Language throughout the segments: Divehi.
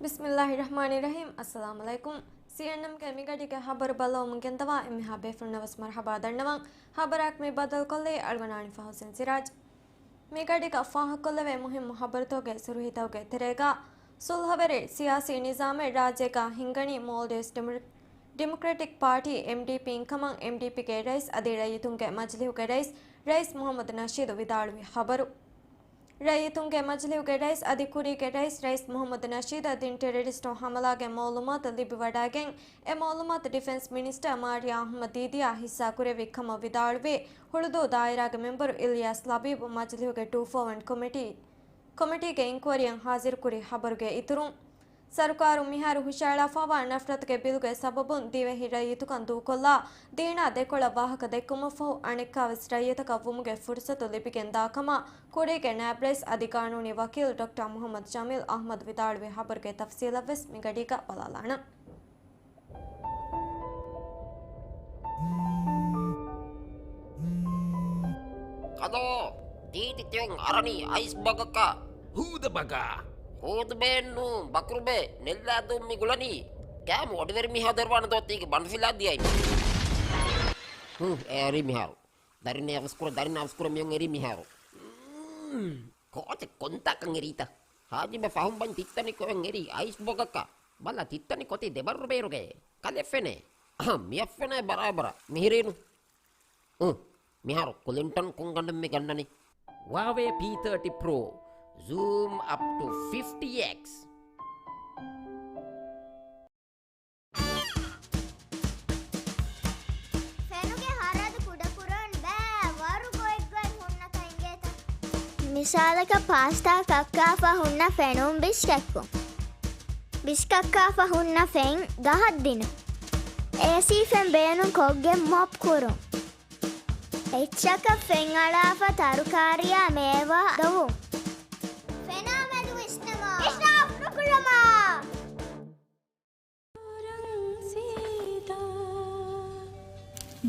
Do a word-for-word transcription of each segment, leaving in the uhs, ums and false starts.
ބިސްމިއްލާހި ރަޙްމާނި ރަޙީމް. އައްސަލާމު ޢަލައިކުމް. ސީއެންއެމްގެ މިގަޑީގެ ހަބަރު ބައްލަވަމުން ގެންދަވާ އެންމެހާ ބޭފުޅުންނަށް ވެސް މަރުޙަބާ ދަންނަވަން. ހަބަރާއެކު މި ބައްދަލުކޮށްލީ އަޅުގަނޑު އަނިފާ ޙުސެން ސިރާޖް. މިގަޑީގަ ފާހަގަކޮށްލެވޭ މުހިއްމު ހަބަރުތަކުގެ ސުރުޚީތަކުގެ ތެރޭގަ، ސުލްހަވެރި ސިޔާސީ ނިޒާމެއް ރާއްޖޭގަ ހިންގަނީ މޯލްޑިވްސް ޑިމޮ-، ޑިމޮކްރެޓިކް ޕާޓީ، އެމްޑީޕީ، އިން ކަމަށް އެމްޑީޕީގެ ރައީސް އަދި ރައްޔިތުންގެ މަޖިލީހުގެ ރައީސް، ރައީސް މުޙައްމަދު ނަޝީދު ވިދާޅުވި ހަބަރު. ރައްޔިތުންގެ މަޖިލީހުގެ ރައީސް އަދި ކުރީގެ ރައީސް، ރައީސް މުޙައްމަދު ނަޝީދަށް ދިން ޓެރަރިސްޓު ހަމަލާގެ މައުލޫމާތު ލިބިވަޑައިގެން، އެ މައުލޫމާތު ޑިފެންސް މިނިސްޓަރ މާރިޔާ އަޙްމަދީދިއާ ހިއްސާ ކުރެއްވި ކަމަށް ވިދާޅުވި، ހުޅުދޫ ދާއިރާގެ މެމްބަރު އިލްޔާސް ލަބީބު މަޖިލީހުގެ ޓޫ ފޯ ވަން ކޮމިޓީ، ކޮމިޓީގެ އިންކުއަރީއަށް ހާޒިރުކުރި ހަބަރުގެ އިތުރުން، ސަރުކާރުން މިހާރު ހުށައަޅާފައިވާ ނަފްރަތުގެ ބިލުގެ ސަބަބުން ދިވެހި ރައްޔިތުކަން ދޫކޮށްލާ، ދީނާ ދެކޮޅަށް ވާހަކަ ދެއްކުމަށްފަހު، އަނެއްކާވެސް ރައްޔިތަކަށް ވުމުގެ ފުރުސަތު ލިބިގެން ދާ ކަމަށް ކުރީގެ ނައިބް ރައީސް އަދި ގާނޫނީ ވަކީލު ޑޮކްޓަރ މުޙައްމަދު ޖަމީލް އަޙްމަދު ވިދާޅުވި ހަބަރުގެ ތަފްސީލަށްވެސް މިގަޑީގަ ބަލާލާނަން. ކަލޯ، ތީތި ތިޔަން އަރަނީ އައިސް ބަގަކަށް. ހޫދަ ބަގާ. ހޫދު ބޭންނު، ބަކުރުބޭ، ނެއްލާދޫން މި ގުޅަނީ. ގާމު އޮޑިވެރި މިހާ ދެރުވާނެ ދޯ ތީގެ ބަނޑުފިލާ ދިޔައި. ހު، އެ އަރި މިހާރު. ދަރިން އަވަސްކުރ، ދަރިން އަވަސްކުރ މިއޮން އެރީ މިހާރު. މް، ކޯޗެ ކޮންތާކަން އެރީތަ؟ ހާޖިބެ ފަހުން ބަން ތިއްތަނި ކޮއެން އެރީ އައިސް ބަގަކަށް. ބަލަ ތިއްތަނި ކޮތި ދެބައްރު ބޭރުގައޭ. ކަލެ ފެނޭ. އަހަ، މިއަށް ފެނޭ ބަރާބަރަށް. މިހިރީނު. އު، މިހާރު ކުލިންޓަން ކޮން ގަނޑެއް މި ގަންނަނީ؟ ވާވޭ ޕީ ތާޓީ ޕްރޯ. ޒޫމް އަޕް ޓު ފިފްޓީ އެކްސް. ފެނުގެ ހަރަދު ކުޑަކުރަން ބައި ވަރު ގޮތްގޮތް ހުންނަކަން އިނގޭތަ؟ މިސާލަކަށް ޕާސްތާ ކައްކާފަ ހުންނަ ފެނުން ބިސްކެއްކޮށް. ބިސްކައްކާފަ ހުންނަ ފެން ގަހަށް ދިނުން. އޭސީ ފެން ބޭނުން ކޮށްގެން މޮޕް ކުރުން. އެއްޗަކަށް ފެން އަޅާފަ ތަރުކާރިއާ މޭވާ ދޮވުން. ފެނާ މެދު ވިސްނަމާ. އިސްރާފް ނުކުރަމާ.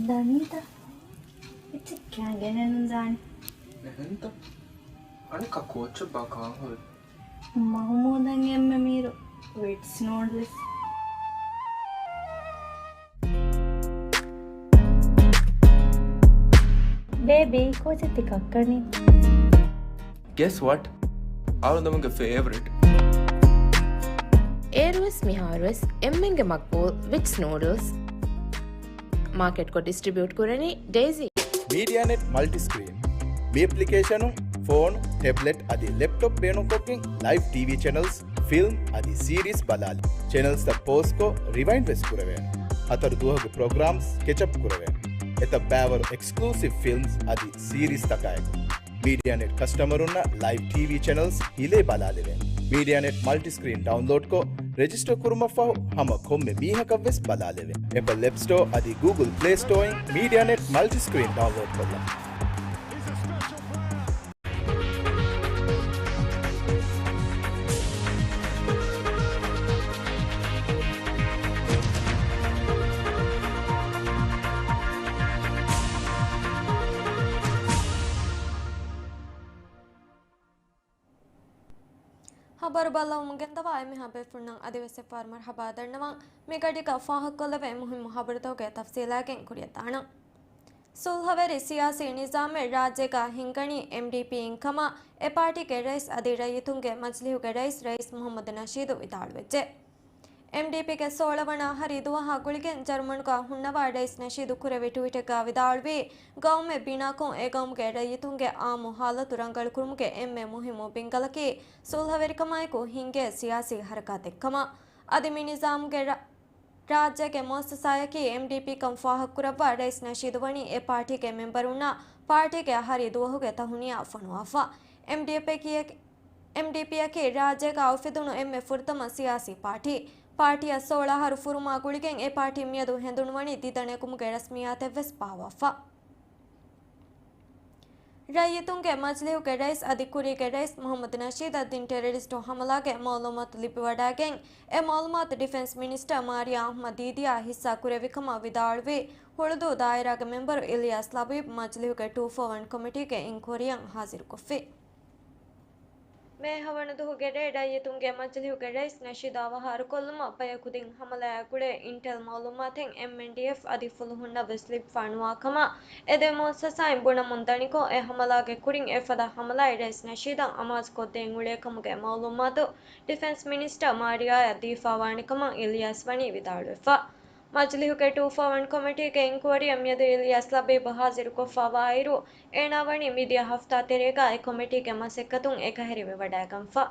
ދަނީތަ؟ އެއްޗެއް ކާ ގެނެއްނު ދާނެ. އެހެންތަ؟ އަނެއްކާ ކޯއްޗެއް ބާ ކާން ހުރި؟ މަހުމޫދަށް އެންމެ މީރު ވިޓްސް ނޫޑްލްސް. ބޭބީ، ކޯޗެއް ތި ކައްކަނީ؟ Guess what? އަޅުގަނޑުމެންގެ ފޭވަރިޓް. އޭރުވެސް މިހާރުވެސް އެންމެންގެ މަގްބޫލް ވިޓްސް ނޫޑްލްސް މާކެޓްކޮށް ޑިސްޓްރިބިއުޓް ކުރަނީ ޑޭޒީ. މީޑިއާނެޓް މަލްޓިސްކްރީން. މި އެޕްލިކޭޝަނުން ފޯނު، ޓެބްލެޓް އަދި ލެޕްޓޮޕް ބޭނުންކޮށްގެން ލައިވް ޓީވީ ޗެނަލްސް، ފިލްމް އަދި ސީރީސް ބަލާލި. ޗެނަލްސްތައް ޕޯޒްކޮށް ރިވައިންޑް ވެސް ކުރެވޭނެ. ހަތަރު ދުވަހުގެ ޕްރޮގްރާމްސް ކެޗަޕް ކުރެވޭނެ. އެތައް ބައިވަރު އެކްސްކްލޫސިވް ފިލްމްސް އަދި ސީރީސްތަކާއެކު. މީޑިއާނެޓް ކަސްޓަމަރުންނަށް ލައިވް ޓީވީ ޗެނަލްސް ހިލޭ ބަލާލެވޭނެ. މީޑިއާނެޓް މަލްޓިސްކްރީން ޑައުންލޯޑްކޮށް، ރެޖިސްޓަރ ކުރުމަށްފަހު ހަމަ ކޮންމެ މީހަކަށްވެސް ބަލާލެވޭނެ. އެޕަލް އެޕް ސްޓޯ އަދި ގޫގުލް ޕްލޭ ސްޓޯއިން މީޑިއާނެޓް މަލްޓިސްކްރީން ޑައުންލޯޑްކޮށްލަން. ހަބަރު ބައްލަވަމުން ގެންދަވާ އެންމެހާ ބޭފުޅުންނަށް އަދިވެސް އެއްފަހަރު މަރުޙަބާ ދަންނަވަން. މިގަޑީގަ ފާހަގަކޮށްލެވޭ މުހިއްމު ހަބަރުތަކުގެ ތަފްސީލާގެން ކުރިއަށްދާނަން. ސުލްހަވެރި ސިޔާސީ ނިޒާމެއް ރާއްޖޭގަ ހިންގަނީ އެމްޑީޕީއިން ކަމަށް އެ ޕާޓީގެ ރައީސް އަދި ރައްޔިތުންގެ މަޖިލީހުގެ ރައީސް ރައީސް މުޙައްމަދު ނަޝީދު ވިދާޅުވެއްޖެ. އެމްޑީޕީގެ ސޯޅަ ވަނަ އަހަރީ ދުވަހާ ގުޅިގެން ޖަރުމަނުގަ ހުންނަވާ ރައީސް ނަޝީދު ކުރެއްވި ޓްވީޓެއްގަ ވިދާޅުވީ، ގައުމެއް ބިނާކޮށް، އެ ގައުމުގެ ރައްޔިތުންގެ އާއްމު ހާލަތު ރަނގަޅުކުރުމުގެ އެންމެ މުހިއްމު ބިންގަލަކީ ސުލްހަވެރިކަމާއެކު ހިންގޭ ސިޔާސީ ހަރަކާތެއް ކަމަށް. އަދި މި ނިޒާމުގެ ރަ-، ރާއްޖޭގެ މުއައްސަސާއަކީ އެމްޑީޕީކަން ފާހަގަކުރައްވާ ރައީސް ނަޝީދު ވަނީ އެ ޕާޓީގެ މެމްބަރުންނާ ޕާޓީގެ އަހަރީ ދުވަހުގެ ތަހުނިޔާ ފޮނުވާފަ. އެމްޑީޕީއަކީ، އެމްޑީޕީއަކީ ރާއްޖޭގަ އުފެދުނު އެންމެ ފުރަތަމަ ސިޔާސީ ޕާޓީ. ޕާޓީއަށް ސޯޅަ އަހަރު ފުރުމާ ގުޅިގެން އެ ޕާޓީ މިއަދު ހެނދުނުވަނީ ދިދަނެކުމުގެ ރަސްމިއްޔާތެއްވެސް ބާއްވާފަ. ރައްޔިތުންގެ މަޖިލީހުގެ ރައީސް އަދި ކުރީގެ ރައީސް މުޙައްމަދު ނަޝީދަށް ދިން ޓެރަރިސްޓު ހަމަލާގެ މައުލޫމާތު ލިބިވަޑައިގެން، އެ މައުލޫމާތު ޑިފެންސް މިނިސްޓަރ މާރިޔާ އަޙްމަދީދިއާ ހިއްސާ ކުރެއްވި ކަމަށް ވިދާޅުވީ، ހުޅުދޫ ދާއިރާގެ މެމްބަރު އިލްޔާސް ލަބީބް މަޖިލީހުގެ ޓޫ ފޯ ވަން ކޮމިޓީގެ އިންކުއަރީއަށް ހާޒިރުކޮށްފި. މޭ ހަވަނަ ދުވަހުގެ ރޭ ރައްޔިތުންގެ މަޖިލިހުގެ ރައީސް ނަޝީދު އަވަހާރައްކޮށްލުމަށް ބަޔަކު ދިން ހަމަލާއާ ގުޅޭ އިންޓެލް މައުލޫމާތެއް އެމްއެންޑީއެފް އަދި ފުލުހުންނަށް ވެސް ލިބިފާ ނުވާ ކަމަށް އެ ދެ މުއައްސަސާއިން ބުނަމުން ދަނިކޮށް، އެ ހަމަލާގެ ކުރިން އެފަދަ ހަމަލާއެއް ރައީސް ނަޝީދަށް އަމާޒުކޮށްދޭން އުޅޭ ކަމުގެ މައުލޫމާތު ޑިފެންސް މިނިސްޓަރ މާރިއާއަށް ދީފާވާނެ ކަމަށް އިލްޔާސް ވަނީ ވިދާޅުވެފަ. މަޖިލިހުގެ ޓޫ ފޯ ވަން ކޮމިޓީގެ އިންކުއަރީއަށް މިއަދު އިލްޔާސް ލަބީބު ހާޒިރުކޮށްފަވާއިރު، އޭނާ ވަނީ މިދިޔަ ހަފްތާ ތެރޭގަ އެ ކޮމިޓީގެ މަސައްކަތުން އެކަހެރިވެވަޑައިގަންފަ.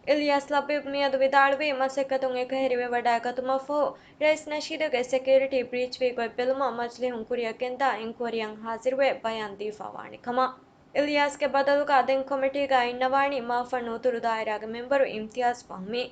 އިލްޔާސް ލަބީބް މިއަދު ވިދާޅުވީ، މަސައްކަތުން އެކަހެރިވެވަޑައިގަތުމަށްފަހު، ރައީސް ނަޝީދުގެ ސެކިއުރިޓީ ބްރީޗްވީ ގޮތް ބެލުމަށް މަޖިލިހުން ކުރިއަށް ގެންދާ އިންކުއަރީއަށް ހާޒިރުވެ ބަޔާން ދީފާވާނެ ކަމަށް. އިލްޔާސްގެ ބަދަލުގަ ދެން ކޮމިޓީގަ އިންނަވާނީ މާފަންނު އުތުރު ދާއިރާގެ މެމްބަރު އިމްތިޔާޒް ފަހްމީ.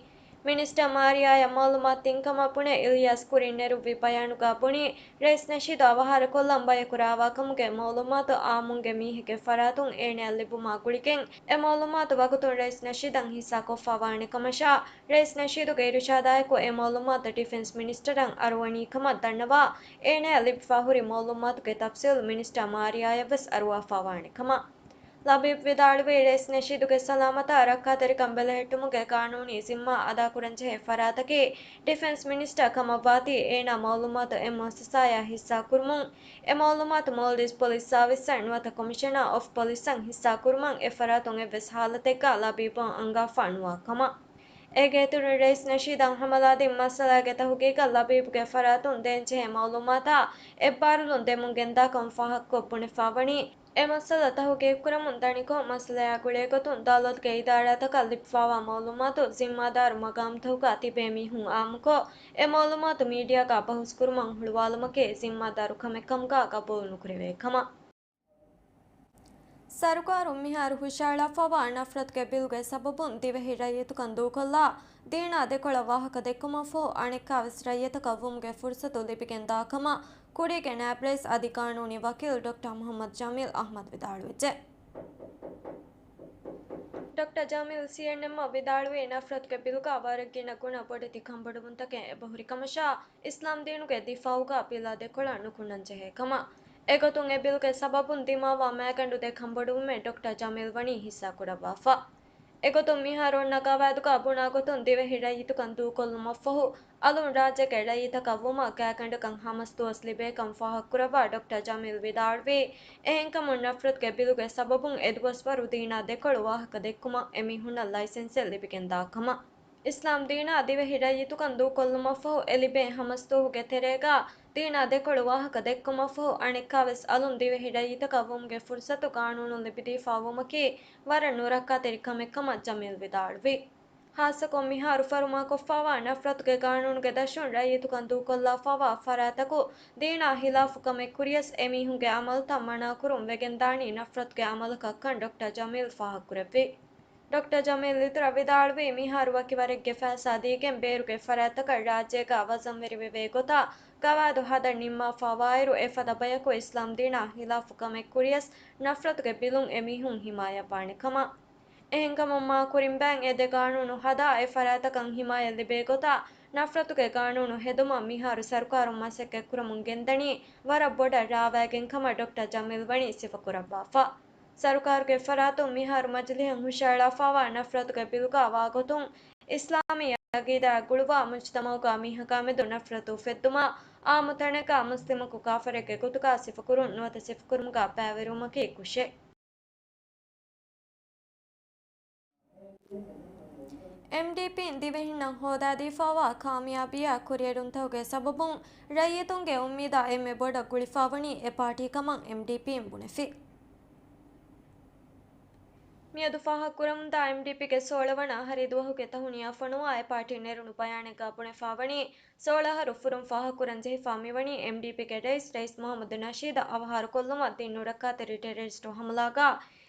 މިނިސްޓަރ މާރިއާއަށް މައުލޫމާތު ދިން ކަމަށް ބުނެ، އިލްޔާސް ކުރިން ނެރުއްވި ބަޔާނުގަ ބުނީ، ރައީސް ނަޝީދު އަވަހާރަކޮށްލަން ބަޔަކު ރާވާ ކަމުގެ މައުލޫމާތު އާއްމުންގެ މީހެއްގެ ފަރާތުން އޭނަޔަށް ލިބުމާ ގުޅިގެން، އެ މައުލޫމާތު ވަގުތުން ރައީސް ނަޝީދަށް ހިއްސާކޮށްފާވާނެ ކަމަށާ، ރައީސް ނަޝީދުގެ އިރުޝާދާއެކު އެ މައުލޫމާތު ޑިފެންސް މިނިސްޓަރަށް އަރުވަނީ ކަމަށް ދަންނަވާ، އޭނަޔަށް ލިބިފާ ހުރި މައުލޫމާތުގެ ތަފްސީލް މިނިސްޓަރ މާރިއާޔަށް ވެސް އަރުވާފާވާނެ ކަމަށް. ލަބީބް ވިދާޅުވީ، ރައީސް ނަޝީދުގެ ސަލާމަތާ ރައްކާތެރިކަން ބެލެހެއްޓުމުގެ ގާނޫނީ ޒިންމާ އަދާކުރަންޖެހޭ ފަރާތަކީ ޑިފެންސް މިނިސްޓަރ ކަމަށްވާތީ، އޭނާ މައުލޫމާތު އެ މުއައްސަސާޔާ ހިއްސާކުރުމުން، އެ މައުލޫމާތު މޯލްޑިވްސް ޕޮލިސް ސާވިސްއަށް ނުވަތަ ކޮމިޝަނާ އޮފް ޕޮލިސްއަށް ހިއްސާކުރުމަށް އެ ފަރާތުން އެއްވެސް ހާލަތެއްގަ ލަބީބުއަށް އަންގާފާ ނުވާ ކަމަށް. އޭގެ އިތުރުން ރައީސް ނަޝީދަށް ހަމަލާދިން މައްސަލާގެ ތަހުގީގަށް ލަބީބުގެ ފަރާތުން ދޭންޖެހޭ މައުލޫމާތާ އެއްބާރުލުން ދެމުން ގެންދާކަން ފާހަގަކޮށް ބުނެފާވަނީ، އެ މައްސަލަ ތަހުގީގުކުރަމުން ދަނިކޮށް، މައްސަލަޔާ ގުޅޭގޮތުން ދައުލަތުގެ އިދާރާތަކަށް ލިބިފާވާ މައުލޫމާތު ޒިންމާދާރު މަގާމްތަކުގަ ތިބޭ މީހުން އާއްމުކޮށް، އެ މައުލޫމާތު މީޑިއާގަ ބަހުސްކުރުމަށް ހުޅުވާލުމަކީ ޒިންމާދާރު ކަމެއް ކަމުގަ ގަބޫލު ނުކުރެވޭ ކަމަށް. ސަރުކާރުން މިހާރު ހުށައަޅާފަވާ ނަފްރަތުގެ ބިލުގެ ސަބަބުން ދިވެހި ރައްޔިތުކަން ދޫކޮށްލާ، ދީނާ ދެކޮޅަށް ވާހަކަ ދެއްކުމަށްފަހު އަނެއްކާވެސް ރައްޔިތަކަށް ވުމުގެ ފުރުސަތު ލިބިގެންދާ ކަމަށް ކުރީގެ ނާއިބް ރައީސް އަދި ގާނޫނީ ވަކީލް ޑޮކްޓަރ މުހައްމަދު ޖަމީލް އަހްމަދު ވިދާޅުވެއްޖެ. ޑޮކްޓަރ ޖަމީލް ސީއެންއެމްއަށް ވިދާޅުވީ، ނަފްރަތުގެ ބިލުގަ ވަރަށް ގިނަ ގުނަ ބޮޑެތި ކަންބޮޑުވުންތަކެއް އެބަހުރި ކަމަށާ، އިސްލާމްދީނުގެ ދިފާއުގަ ބިލާ ދެކޮޅަށް ނުކުންނަންޖެހޭ ކަމަށް. އެގޮތުން އެ ބިލުގެ ސަބަބުން ދިމާވާ މައިގަނޑު ދެ ކަންބޮޑުވުމެއް ޑޮކްޓަރ ޖަމީލް ވަނީ ހިއްސާކުރައްވާފަ. އެގޮތުން މިހާރު އޮންނަ ގަވާއިދުގަ ބުނާގޮތުން ދިވެހި ރައްޔިތުކަން ދޫކޮށްލުމަށްފަހު، އަލުން ރާއްޖޭގެ ރައްޔިތަކަށް ވުމަށް ގާތްގަނޑަކަށް ހަމަސްދުވަސް ލިބޭކަން ފާހަގަކުރައްވާ ޑޮކްޓަރ ޖަމީލް ވިދާޅުވީ، އެހެންކަމުން ނަފްރަތުގެ ބިލުގެ ސަބަބުން އެދުވަސްވަރު ދީނާ ދެކޮޅު ވާހަކަ ދެއްކުމަށް އެމީހުންނަށް ލައިސެންސެއް ލިބިގެންދާ ކަމަށް. އިސްލާމް ދީނާ ދިވެހި ރައްޔިތުކަން ދޫކޮށްލުމަށްފަހު އެ ލިބޭ ހަމަސްދުވަހުގެ ތެރޭގަ ދީނާ ދެކޮޅު ވާހަކަ ދެއްކުމަށްފަހު އަނެއްކާވެސް އަލުން ދިވެހި ރައްޔިތަކަށް ވުމުގެ ފުރުސަތު ގާނޫނުން ލިބިދީފާ ވުމަކީ ވަރަށް ނުރައްކާތެރި ކަމެއް ކަމަށް ޖަމީލް ވިދާޅުވި. ހާއްސަކޮށް މިހާރު ފަރުމާކޮށްފާވާ ނަފްރަތުގެ ގާނޫނުގެ ދަށުން ރައްޔިތުކަން ދޫކޮށްލާފާވާ ފަރާތަކު ދީނާ ހިލާފު ކަމެއް ކުރިޔަސް އެމީހުންގެ އަމަލުތައް މަނާކުރުން ވެގެންދާނީ ނަފްރަތުގެ އަމަލަކަށްކަން ޑޮކްޓަރ ޖަމީލް ފާހަގަކުރެއްވި. ޑޮކްޓަރ ޖަމީލް އިތުރަށް ވިދާޅުވީ، މިހާރު ވަކިވަރެއްގެ ފައިސާ ދީގެން ބޭރުގެ ފަރާތްތަކަށް ރާއްޖޭގަ ވަޒަންވެރިވެވޭ ގޮތަށް ގަވާއިދު ހަދަން ނިންމާފާވާއިރު، އެފަދަ ބަޔަކު އިސްލާމް ދީނާ ހިލާފު ކަމެއް ކުރިޔަސް ނަފްރަތުގެ ބިލުން އެމީހުން ހިމާޔަތްވާނެ ކަމަށް. އެހެންކަމުން މާ ކުރިން ބައިން އެ ދެ ގާނޫނު ހަދާ އެ ފަރާތަކަށް ހިމާޔަތް ލިބޭ ގޮތަށް ނަފްރަތުގެ ގާނޫނު ހެދުމަށް މިހާރު ސަރުކާރުން މަސައްކަތް ކުރަމުން ގެންދަނީ ވަރަށް ބޮޑަށް ރާވައިގެން ކަމަށް ޑޮކްޓަރ ޖަމީލް ވަނީ ސިފަކުރައްވާފަ. ސަރުކާރުގެ ފަރާތުން މިހާރު މަޖިލީހަށް ހުށައަޅާފާވާ ނަފްރަތުގެ ބިލުގަ ވާގޮތުން، އިސްލާމީ އަގީދާއާ ގުޅުވާ މުޖުތަމައުގަ މީހަކާމެދު ނަފްރަތު އުފެއްދުމަށް، އާއްމު ތަނެއްގަ މުސްލިމަކު ކާފަރެއްގެ ގޮތުގަ ސިފަކުރުން ނުވަތަ ސިފަކުރުމުގަ ބައިވެރިވުމަކީ ކުށެއް. އެމްޑީޕީން ދިވެހިންނަށް ހޯދާދީފާވާ ކާމިޔާބީއާ ކުރިއެރުންތަކުގެ ސަބަބުން ރައްޔިތުންގެ އުއްމީދާ އެންމެ ބޮޑަށް ގުޅިފާވަނީ އެ ޕާޓީ ކަމަށް އެމްޑީޕީން ބުނެފި. މިއަދު ފާހަގަކުރަމުންދާ އެމްޑީޕީގެ ސޯޅަ ވަނަ އަހަރީ ދުވަހުގެ ތަހުނިޔާ ފޮނުވާ އެ ޕާޓީ ނެރުނު ބަޔާނެއްގަ ބުނެފާވަނީ، ސޯޅަ އަހަރު ފުރުން ފާހަގަކުރަން ޖެހިފާ މިވަނީ އެމްޑީޕީގެ ރައީސް، ރައީސް މުހައްމަދު ނަޝީދަށް އަވަހާރަކޮށްލުމަށް ދިން ނުރައްކާތެރި ޓެރަރިސްޓު ހަމަލާގަ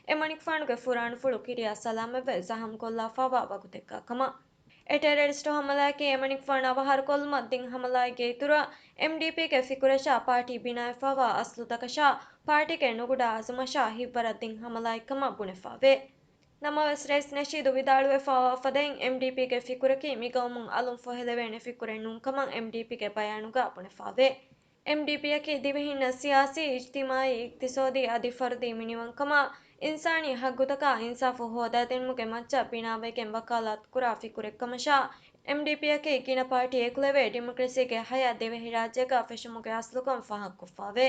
އެމަނިކުފާނުގެ ފުރާނަފުޅު ކިރިޔާ ސަލާމަތްވެ ޒަހަމްކޮށްލާފާވާ ވަގުތެއްގަ ކަމަށް. އެ ޓެރަރިސްޓު ހަމަލާއަކީ އެމަނިކުފާނު އަވަހާރަކޮށްލުމަށް ދިން ހަމަލާއެއްގެ އިތުރަށް، އެމްޑީޕީގެ ފިކުރަށާ ޕާޓީ ބިނާވެފާވާ އަސްލުތަކަށާ ޕާޓީގެ ނުގުޑާ އަޒުމަށާ ހިތްވަރަށް ދިން ހަމަލާއެއްކަމަށް ބުނެފާވޭ. ނަމަވެސް، ރައީސް ނަޝީދު ވިދާޅުވެފާވާ ފަދައިން، އެމްޑީޕީގެ ފިކުރަކީ މިގައުމުން އަލުން ފޮހެލެވޭނެ ފިކުރެއް ނޫންކަމަށް އެމްޑީޕީގެ ބަޔާނުގަ ބުނެފާވޭ. އެމްޑީޕީއަކީ ދިވެހިންނަށް ސިޔާސީ، އިޖްތިމާއީ، އިގްތިސޯދީ އަދި ފަރުދީ މިނިވަންކަމާ، އިންސާނީ ހައްގުތަކާ އިންސާފު ހޯދާދިނުމުގެ މައްޗަށް ބިނާވެގެން ވަކާލާތުކުރާ ފިކުރެއްކަމަށާ، އެމްޑީޕީއަކީ ގިނަ ޕާޓީއެއް އެކުލެވޭ ޑިމޮކްރަސީގެ ހަޔާތް ދިވެހިރާއްޖޭގަ ފެށުމުގެ އަސްލުކަން ފާހަގަކޮށްފައވޭ.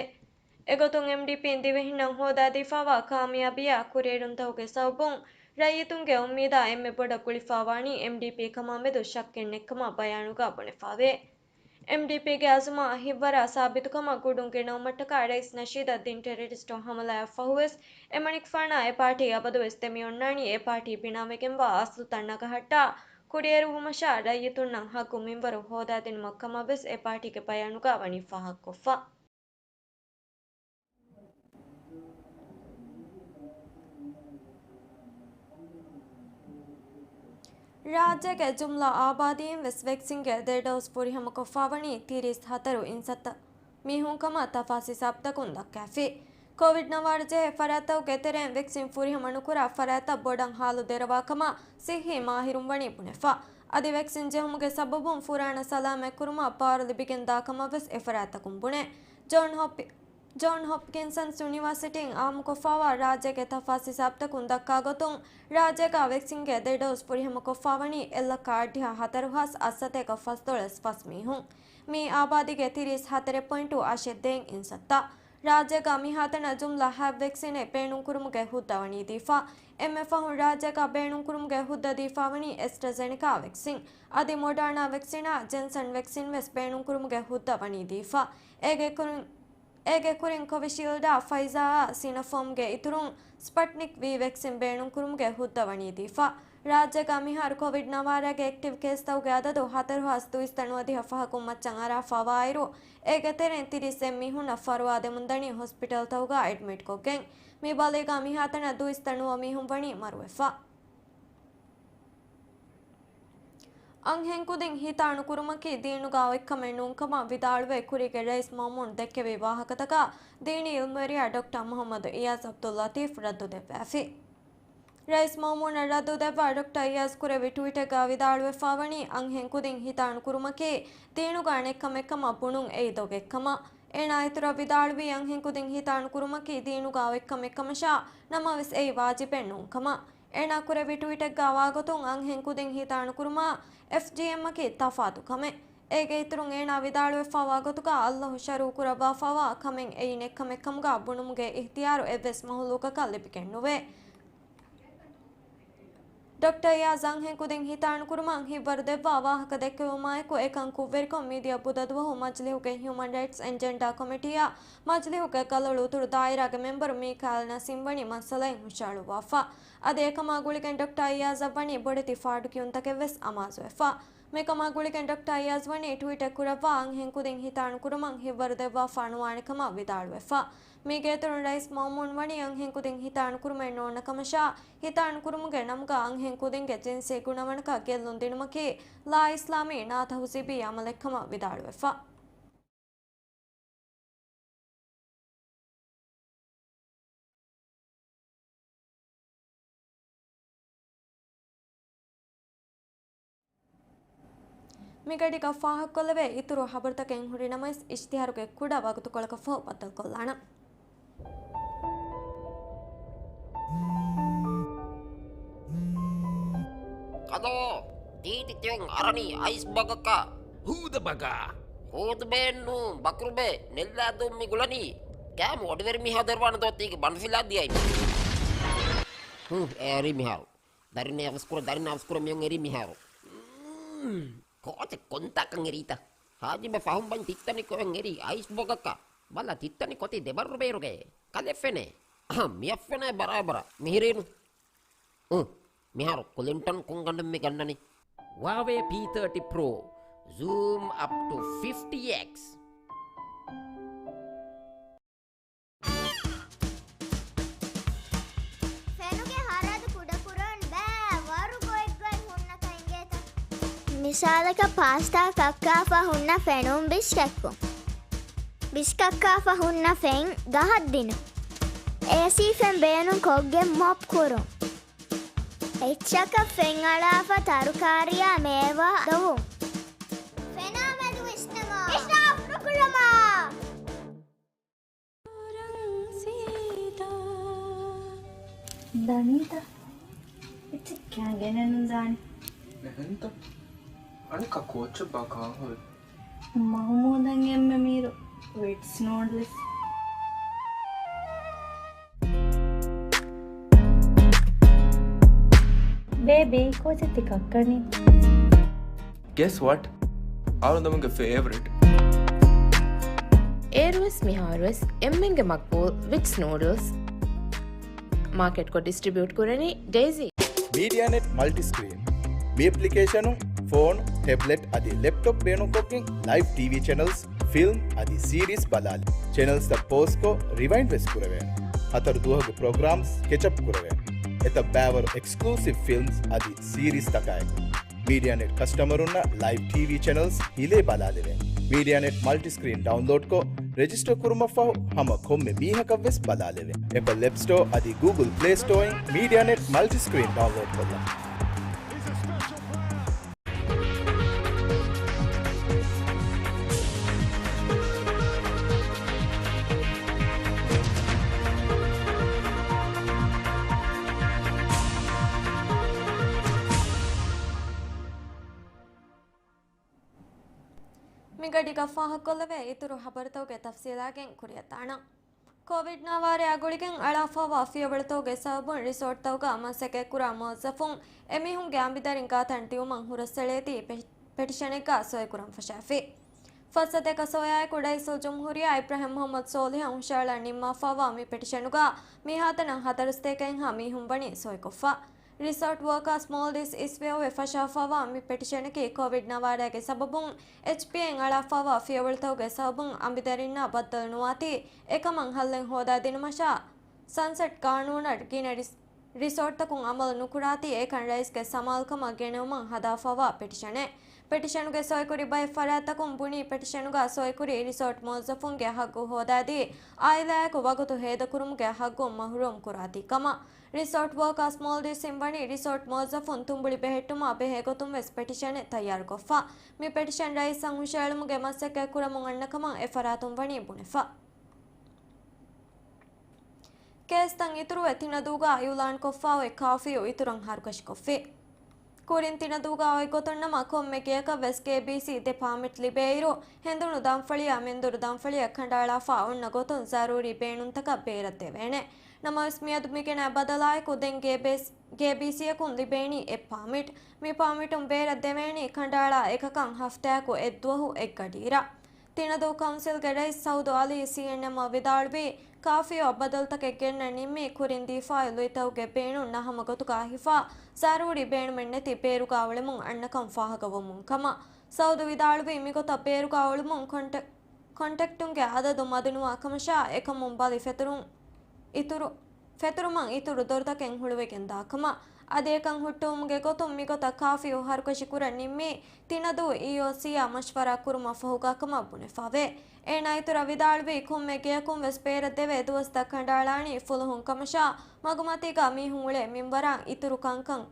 އެގޮތުން އެމްޑީޕީން ދިވެހިންނަށް ހޯދާދީފައިވާ ކާމިޔާބީއާ ކުރިއެރުންތަކުގެ ސަބަބުން ރައްޔިތުންގެ އުއްމީދާ އެންމެ ބޮޑަށް ގުޅިފައިވާނީ އެމްޑީޕީ ކަމާމެދު ޝައްކެއް ނެތްކަމަށް ބަޔާނުގަ ބުނެފައވޭ. އެމްޑީޕީގެ އަޒުމާ ހިތްވަރާ ސާބިތުކަމަށް ގުޑުންގެ ނައުމަށްޓަކާ ރައީސް ނަޝީދަށް ދިން ޓެރަރިސްޓު ހަމަލާއަށްފަހުވެސް އެމަނިކުފާނާ އެޕާޓީ އަބަދުވެސް ދެމިއޮންނާނީ އެޕާޓީ ބިނާވެގެންވާ އަސްލުތައް ނަގަހައްޓާ ކުރިއެރުވުމަށާ ރައްޔިތުންނަށް ހައްގު މިންވަރު ހޯދާދިނުމަށް ކަމަށްވެސް އެޕާޓީގެ ބަޔާނުގަ ވަނީ ފާހަގަކޮށްފަ. ރާއްޖޭގެ ޖުމްލަ އާބާދީން ވެސް ވެކްސިންގެ ދެ ޑޯސް ފުރިހަމަކޮށްފައިވަނީ ތިރީސް ހަތަރު އިންސައްތަ މީހުން ކަމަށް ތަފާސް ހިސާބުތަކުން ދައްކައިފި. ކޮވިޑް ނަވާރަ ޖެހޭ ފަރާތްތަކުގެ ތެރެއިން ވެކްސިން ފުރިހަމަ ނުކުރާ ފަރާތްތައް ބޮޑަށް ހާލު ދެރަވާ ކަމަށް ސިއްހީ މާހިރުން ވަނީ ބުނެފަ. އަދި ވެކްސިން ޖެހުމުގެ ސަބަބުން ފުރާނަ ސަލާމަތްކުރުމަށް ޕާވަރު ލިބިގެން ދާ ކަމަށް ވެސް އެ ފަރާތްތަކުން ބުނޭ. ޖޯން ހޮޕް-، ޖޯން ހޮޕްކިންސަންސް ޔުނިވާސިޓީން އާއްމުކޮށްފައިވާ ރާއްޖޭގެ ތަފާސް ހިސާބުތަކުން ދައްކާ ގޮތުން، ރާއްޖޭގަ ވެކްސިންގެ ދެ ޑޯސް ފުރިހަމަކޮށްފައިވަނީ އެއްލައްކަ އަށްޑިހަ ހަތަރު ހާސް އަށްސަތޭކަ ފަސްދޮޅަސް ފަސް މީހުން. މިއީ އާބާދީގެ ތިރީސް ހަތަރެއް ޕޮއިންޓު އަށެއް ދޭއް އިންސައްތަ. ރާއްޖޭގަ މިހާތަނަށް ޖުމްލަ ހަ ވެކްސިނެއް ބޭނުންކުރުމުގެ ހުއްދަ ވަނީ ދީފަ. އެންމެ ފަހުން ރާއްޖޭގަ ބޭނުންކުރުމުގެ ހުއްދަ ދީފައިވަނީ އެސްޓްރަޒެނެކާ ވެކްސިން. އަދި މޮޑާނާ ވެކްސިނާ ޖެންސަން ވެކްސިން ވެސް ބޭނުންކުރުމުގެ ހުއްދަ ވަނީ ދީފަ. އޭގެ ކުރިން، އޭގެ ކުރިން ކޮވިޝީލްޑާ ފައިޒާއާ ސިނޮފޯމްގެ އިތުރުން ސްޕަޓްނިކް ވީ ވެކްސިން ބޭނުންކުރުމުގެ ހުއްދަ ވަނީ ދީފަ. ރާއްޖޭގަ މިހާރު ކޮވިޑް ނަވާރަގެ އެކްޓިވް ކޭސްތަކުގެ އަދަދު ހަތަރު ހާސް ދުއިސައްތަ ނުވަދިހަ ފަހަކުން މައްޗަށް އަރާފައިވާއިރު، އޭގެ ތެރެއިން ތިރީސް އެއް މީހުންނަށް ފަރުވާ ދެމުންދަނީ ހޮސްޕިޓަލްތަކުގަ އެޑްމިޓްކޮށްގެން. މި ބަލީގަ މިހާތަނަށް ދުއިސައްތަ ނުވަ މީހުން ވަނީ މަރުވެފަ. އަންހެންކުދިން ހިތާނުކުރުމަކީ ދީނުގަ އޮތްކަމެއް ނޫންކަމަށް ވިދާޅުވެ، ކުރީގެ ރައީސް މައުމޫން ދެއްކެވި ވާހަކަތަކަށް ދީނީ އިލްމުވެރިޔާ ޑޮކްޓަރ މުހައްމަދު އިޔާޒް އަބްދުއްލަތީފް ރައްދު ދެއްވައިފި. ރައީސް މައުމޫނަށް ރައްދު ދެއްވާ ޑޮކްޓަރ އިޔާޒް ކުރެއްވި ޓުވީޓެއްގަ ވިދާޅުވެފައިވަނީ، އަންހެންކުދިން ހިތާނުކުރުމަކީ ދީނުގަ ނެތްކަމެއްކަމަށް ބުނުން އެއީ ދޮގެއްކަމަށް. އޭނާ އިތުރަށް ވިދާޅުވީ، އަންހެންކުދިން ހިތާނުކުރުމަކީ ދީނުގަ އޮތްކަމެއްކަމަށާ، ނަމަވެސް އެއީ ވާޖިބެއް ނޫންކަމަށް. އޭނާ ކުރެއްވި ޓުވީޓެއްގަ ވާގޮތުން، އަންހެންކުދިން ހިތާނުކުރުމާ އެފްޖީއެމްއަކީ ތަފާތު ކަމެއް. އޭގެ އިތުރުން އޭނާ ވިދާޅުވެފައިވާ ގޮތުގަ، އައްލާހު ޝަރުޢުކުރައްވާފައިވާ ކަމެއް އެއީ ނެތްކަމެއްކަމުގަ ބުނުމުގެ އިހްތިޔާރު އެއްވެސް މަހުލޫޤަކަށް ލިބިގެންނުވޭ. ޑޮކްޓަރ އިޔާޒް އަންހެންކުދިން ހިތާނުކުރުމަށް ހިތްވަރު ދެއްވާ ވާހަކަ ދެއްކެވުމާއެކު، އެކަން ކުށްވެރިކޮށް މިދިޔަ ބުދަ ދުވަހު މަޖިލީހުގެ ހިއުމަން ރައިޓްސް އެންޑް ޖެންޑާ ކޮމިޓީއާ މަޖިލީހުގެ ކަލަޅު އުތުރު ދާއިރާގެ މެމްބަރު މީކާއިލް ނަސީމް ވަނީ މައްސަލައިން ހުށަހަޅުއްވާފަ. އަދި އެކަމާ ގުޅިގެން ޑޮކްޓަރ އިޔާޒަށް ވަނީ ބޮޑެތި ފާޑުކިޔުންތަކެއް ވެސް އަމާޒުވެފަ. މިކަމާ ގުޅިގެން ޑޮކްޓަރ އިޔާޒް ވަނީ ޓުވީޓެއް ކުރައްވާ، އަންހެންކުދިން ހިތާނުކުރުމަށް ހިތްވަރު ދެއްވާފާ ނުވާނެ ކަމަށް ވިދާޅުވެފަ. މީގެ އިތުރުން ރައީސް މައުމޫން ވަނީ އަންހެންކުދިން ހިތާނުކުރުމެއް ނޯންނަ ކަމަށާ، ހިތާނުކުރުމުގެ ނަމުގަ އަންހެންކުދިންގެ ޖިންސީ ގުނަވަނަކަށް ގެއްލުން ދިނުމަކީ ލާއިސްލާމީ ނާތަހުޒީބީ އަމަލެއްކަމަށް ވިދާޅުވެފަ. މިގަޑީގަ ފާހަގަކޮށްލެވޭ އިތުރު ހަބަރުތަކެއް ހުރި ނަމަވެސް، އިޝްތިހާރުގެ ކުޑަ ވަގުތުކޮޅަކަށްފަހު ބައްދަލުކޮށްލާނަން. ކަލޯ، ތީތި ތިޔަން އަރަނީ އައިސް ބަގަކަށް. ހޫދަ ބަގާ. ހޫދުބޭންނު ބަކުރުބޭ ނެއްލާދޫން މި ގުޅަނީ. ގާމު އޮޑިވެރި މިހާ ދޮރުވާނެ ދޯތީގެ ބަނޑުފިލާ ދިޔައި. ހު، އެރި މިހާރު. ދަރިން އަވަސްކުރ، ދަރިން އަވަސްކުރ މިއޮން އެރި މިހާރު. މް، ކޯޗެއް ކޮންތާކަން އެރީތަ؟ ހާޖިބެ ފަހުން ބަން ތިއްތަނި ކޮއެން އެރީ އައިސް ބޮގަކަށް. ބަލަ ތިއްތަނި ކޮތި ދެބައްރު ބޭރުގެ. ކަލެ ފެނޭ. އަހަ، މިއަށް ފެނޭ ބަރާބަރަށް. މިހިރީނު. އު، މިހާރު ކުލިންޓަން ކޮންގަނޑެއް މި ގަންނަނީ؟ ހުއާވޭ ޕީ ތާޓީ ޕްރޯ. ޒޫމް އަޕް ޓު ފިފްޓީ އެކްސް. ފެނުގެ ހަރަދު ކުޑަކުރަން ބައި ވަރު ގޮތްގޮތް ހުންނަކަން އިނގޭތަ؟ މިސާލަކަށް ޕާސްޓާ ކައްކާފަ ހުންނަ ފެނުން ބިސްކެއްކުން. ބިސްކައްކާފަ ހުންނަ ފެން ގަހަށް ދިނުން. އޭސީ ފެން ބޭނުން ކޮށްގެން މޮޕް ކުރުން. އެއްޗަކަށް ފެން އަޅާފަ ތަރުކާރިއާ މޭވާ ދޮވުން. ފެނާ މެދު ވިސްނަމާ. އިސްރާފް ނުކުރަމާ. ރަން ސީދާ ދަނީތަ؟ އެއްޗެއް ކާގެނެއް ނުދާނެ. އެހެންތަ؟ އަނެއްކާ ކޯއްޗެއްބާ ކާހޮވެ؟ މަހުމޫދަށް އެންމެ މީރު ވިޓްސް ނޫޑްލްސް. ބޭބީ، ކޯޗެއް ތި ކައްކަނީ؟ Guess what? އަޅުގަނޑުމެންގެ ފޭވަރިޓް. އޭރުވެސް މިހާރުވެސް އެންމެންގެ މަގްބޫލް ވިޓްސް ނޫޑްލްސް. މާކެޓްކޮށް ޑިސްޓްރިބިއުޓް ކުރަނީ ޑެއިޒީ. މީޑިއާނެޓް މަލްޓިސްކްރީން. މި އެޕްލިކޭޝަނުން ފޯނު، ޓެބްލެޓް އަދި ލެޕްޓޮޕް ބޭނުންކޮށްގެން ލައިވް ޓީވީ ޗެނަލްސް، ފިލްމް އަދި ސީރީސް ބަލާލި. ޗެނަލްސްތައް ޕޯޒްކޮށް ރިވައިންޑް ވެސް ކުރެވޭނެ. ހަތަރު ދުވަހުގެ ޕްރޮގްރާމްސް ކެޗަޕް ކުރެވޭނެ. އެތައް ބައިވަރު އެކްސްކްލޫސިވް ފިލްމްސް އަދި ސީރީސްތަކާއެކު. މީޑިއާނެޓް ކަސްޓަމަރުންނަށް ލައިވް ޓީވީ ޗެނަލްސް ހިލޭ ބަލާލެވޭނެ. މީޑިއާނެޓް މަލްޓިސްކްރީން ޑައުންލޯޑްކޮށް، ރެޖިސްޓަރ ކުރުމަށްފަހު ހަމަ ކޮންމެ މީހަކަށްވެސް ބަލާލެވޭ. އެޕަލް އެޕް ސްޓޯ އަދި ގޫގުލް ޕްލޭ ސްޓޯއިން މީޑިއާނެޓް މަލްޓިސްކްރީން ޑައުންލޯޑް ކޮށްލަން. މިގަޑީގަ ފާހަގަކޮށްލެވޭ އިތުރު ހަބަރުތަކުގެ ތަފްސީލާގެން ކުރިއަށްދާނަން. ކޮވިޑް ނަވާރަޔާ ގުޅިގެން އަޅާފައިވާ ފިޔަވަޅުތަކުގެ ސަބަބުން ރިސޯޓްތަކުގަ މަސައްކަތްކުރާ މުވައްޒަފުން އެމީހުންގެ އަނބިދަރިން ގާތަށް ދިއުމަށް ހުރަސްއެޅޭތީ ޕެ-، ޕެޓިޝަނެއްގަ ސޮއިކުރަން ފަށާފި. ފައްސަތޭކަ ސޮޔާއެކު ރައީސުލް ޖުމްހޫރިއްޔާ އިބްރާހިމް މުޙައްމަދު ސޯލިހަށް ހުށައަޅާ ނިންމާފައިވާ މި ޕެޓިޝަނުގަ މިހާތަނަށް ހަތަރުސަތޭކައެއްހާ މީހުން ވަނީ ސޮއިކޮށްފަ. ރިސޯޓް ވޯކާސް މޯލްޑިވްސް އިސްވެއޮވެ ފަށާފައިވާ މި ޕެޓިޝަނަކީ ކޮވިޑް ނަވާރަޔާގެ ސަބަބުން އެޗްޕީއޭން އަޅާފައިވާ ފިޔަވަޅުތަކުގެ ސަބަބުން އަނބިދަރިންނާ ބައްދަލު ނުވާތީ އެކަމަށް ހައްލެއް ހޯދާދިނުމަށާ، ސަންސެޓް ގާނޫނަށް ގިނަ ރިސް-، ރިސޯޓްތަކުން އަމަލު ނުކުރާތީ އެކަން ރައީސްގެ ސަމާލުކަމަށް ގެނެވުމަށް ހަދާފައިވާ ޕެޓިޝަނެއް. ޕެޓިޝަނުގެ ސޮއިކުރި ބައެއް ފަރާތްތަކުން ބުނީ ޕެޓިޝަނުގަ ސޮއިކުރީ ރިސޯޓް މުވައްޒަފުންގެ ހައްގު ހޯދާދީ، އާއިލާއެކު ވަގުތު ހޭދަކުރުމުގެ ހައްގުން މަހުރޫމް ކުރާތީ ކަމަށް. ރިސޯޓް ވޯކާސް މޯލްޑިވްސްއިން ވަނީ ރިސޯޓް މުވައްޒަފުން ތުނބުޅި ބެހެއްޓުމާ ބެހޭ ގޮތުން ވެސް ޕެޓިޝަނެއް ތައްޔާރުކޮށްފަ. މި ޕެޓިޝަން ރައީސަށް ހުށައެޅުމުގެ މަސައްކަތް ކުރަމުން އަންނަ ކަމަށް އެ ފަރާތުން ވަނީ ބުނެފަ. ކޭސްތައް އިތުރުވެ ތިނަދޫގަ އިއުލާންކޮށްފަ އޮތް ކާފިއު އިތުރަށް ހަރުކަށިކޮށްފި. ކުރިން ތިނަދޫގަ އޮތް ގޮތުން ނަމަ ކޮންމެ ގެއަކަށް ވެސް ކޭބީސީ ދެ ޕާމިޓް ލިބޭއިރު، ހެނދުނު ދަންފަޅިއާ މެންދުރު ދަންފަޅިއަށް ކަނޑައަޅާފަ އޮންނަ ގޮތުން ޒަރޫރީ ބޭނުންތަކަށް ބޭރަށް ދެވޭނެ. ނަމަވެސް މިއަދު މިގެނައި ބަދަލާއެކު ދެން ގޭބޭސް-، ކޭބީސީއަކުން ލިބޭނީ އެއް ޕާމިޓް. މި ޕާމިޓުން ބޭރަށް ދެވޭނީ ކަނޑައަޅާ އެކަކަށް ހަފްތާއަކު އެއްދުވަހު އެއްގަޑިއިރަށް. ތިނަދޫ ކައުންސިލްގެ ރައީސް ސައުދު އަލީ ސީއެންއެމްއަށް ވިދާޅުވީ، ކާފިއު އަށް ބަދަލުތަކެއް ގެންނަން ނިންމީ ކުރިން ދީފާއި ލުއިތަކުގެ ބޭނުން ނަހަމަ ގޮތުގަ ހިފާ، ޒަރޫރީ ބޭނުމެއް ނެތި ބޭރުގަ އުޅެމުން އަންނަކަން ފާހަގަވަމުން ކަމަށް. ސައުދު ވިދާޅުވީ، މިގޮތަށް ބޭރުގަ އުޅުމުން ކޮންޓެ-، ކޮންޓެކްޓުންގެ އަދަދު މަދުނުވާ ކަމަށާ، އެކަމުން ބަލި ފެތުރުން އިތުރު ފެތުރުމަށް އިތުރު ދޮރުތަކެއް ހުޅުވިގެން ދާކަމަށް. އަދި އެކަން ހުއްޓުވުމުގެ ގޮތުން މިގޮތަށް ކާފިއު ހަރުކަށި ކުރަން ނިންމީ، ތިނަދޫ އީއޯސީއާ މަޝްވަރާ ކުރުމަށް ފަހުގާކަމަށް ބުނެފަވޭ. އޭނާ އިތުރަށް ވިދާޅުވީ، ކޮންމެ ގެޔަކުން ވެސް ބޭރަށް ދެވޭ ދުވަސްތައް ކަނޑައަޅާނީ ފުލުހުން ކަމަށާ، މަގުމަތީގަ މީހުން އުޅޭ މިންވަރާން އިތުރު ކަންކަން،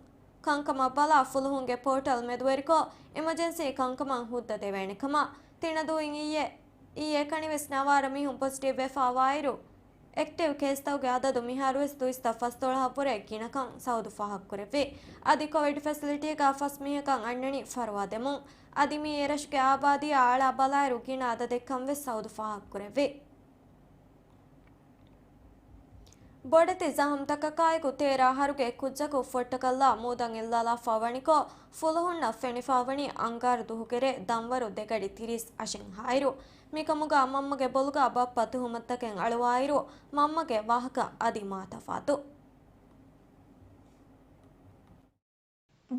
ކަންކަމަށް ބަލާ ފުލުހުންގެ ޕޯޓަލް މެދުވެރިކޮށް، އިމަޖެންސީ ކަންކަމަށް ހުއްދަ ދެވޭނެ ކަމަށް. ތިނަދޫއިން އިއްޔެ، އިއްޔެ ކަނިވެސް ނަވާރަ މީހުން ޕޮޒިޓިވް ވެފައިވާއިރު، އެކްޓިވް ކޭސްތަކުގެ އަދަދު މިހާރުވެސް ދުއިސައްތަ ފަސްދޮޅަހަށްވުރެ ގިނަކަން ސައުދު ފާހަގަކުރެއްވި. އަދި ކޮވިޑް ފެސިލިޓީގަ ފަސް މީހަކަށް އަންނަނީ ފަރުވާ ދެމުން. އަދި މިއީ އެރަށުގެ އާބާދީއާ އަޅާ ބަލާއިރު ގިނަ އަދަދެއްކަން ވެސް ސައުދު ފާހަގަކުރެއްވި. ބޮޑެތި ޒަހަމްތަކަކާއެކު ތޭރަ އަހަރުގެ ކުއްޖަކު ފޮއްޓަކަށްލާ މޫދަން އެއްލާލާފަ ވަނިކޮށް، ފުލުހުންނަށް ފެނިފަ ވަނީ އަންގާރަ ދުހުގެ ރޭ ދަންވަރު ދެގަޑި ތިރީސް އަށެއްހާއިރު. މިކަމުގަ މަންމަގެ ބޮލުގަ ބައްޕަ ތުހުމަތުތަކެއް އަޅުވާއިރު، މަންމަގެ ވާހަކަ އަދި މާ ތަފާތު.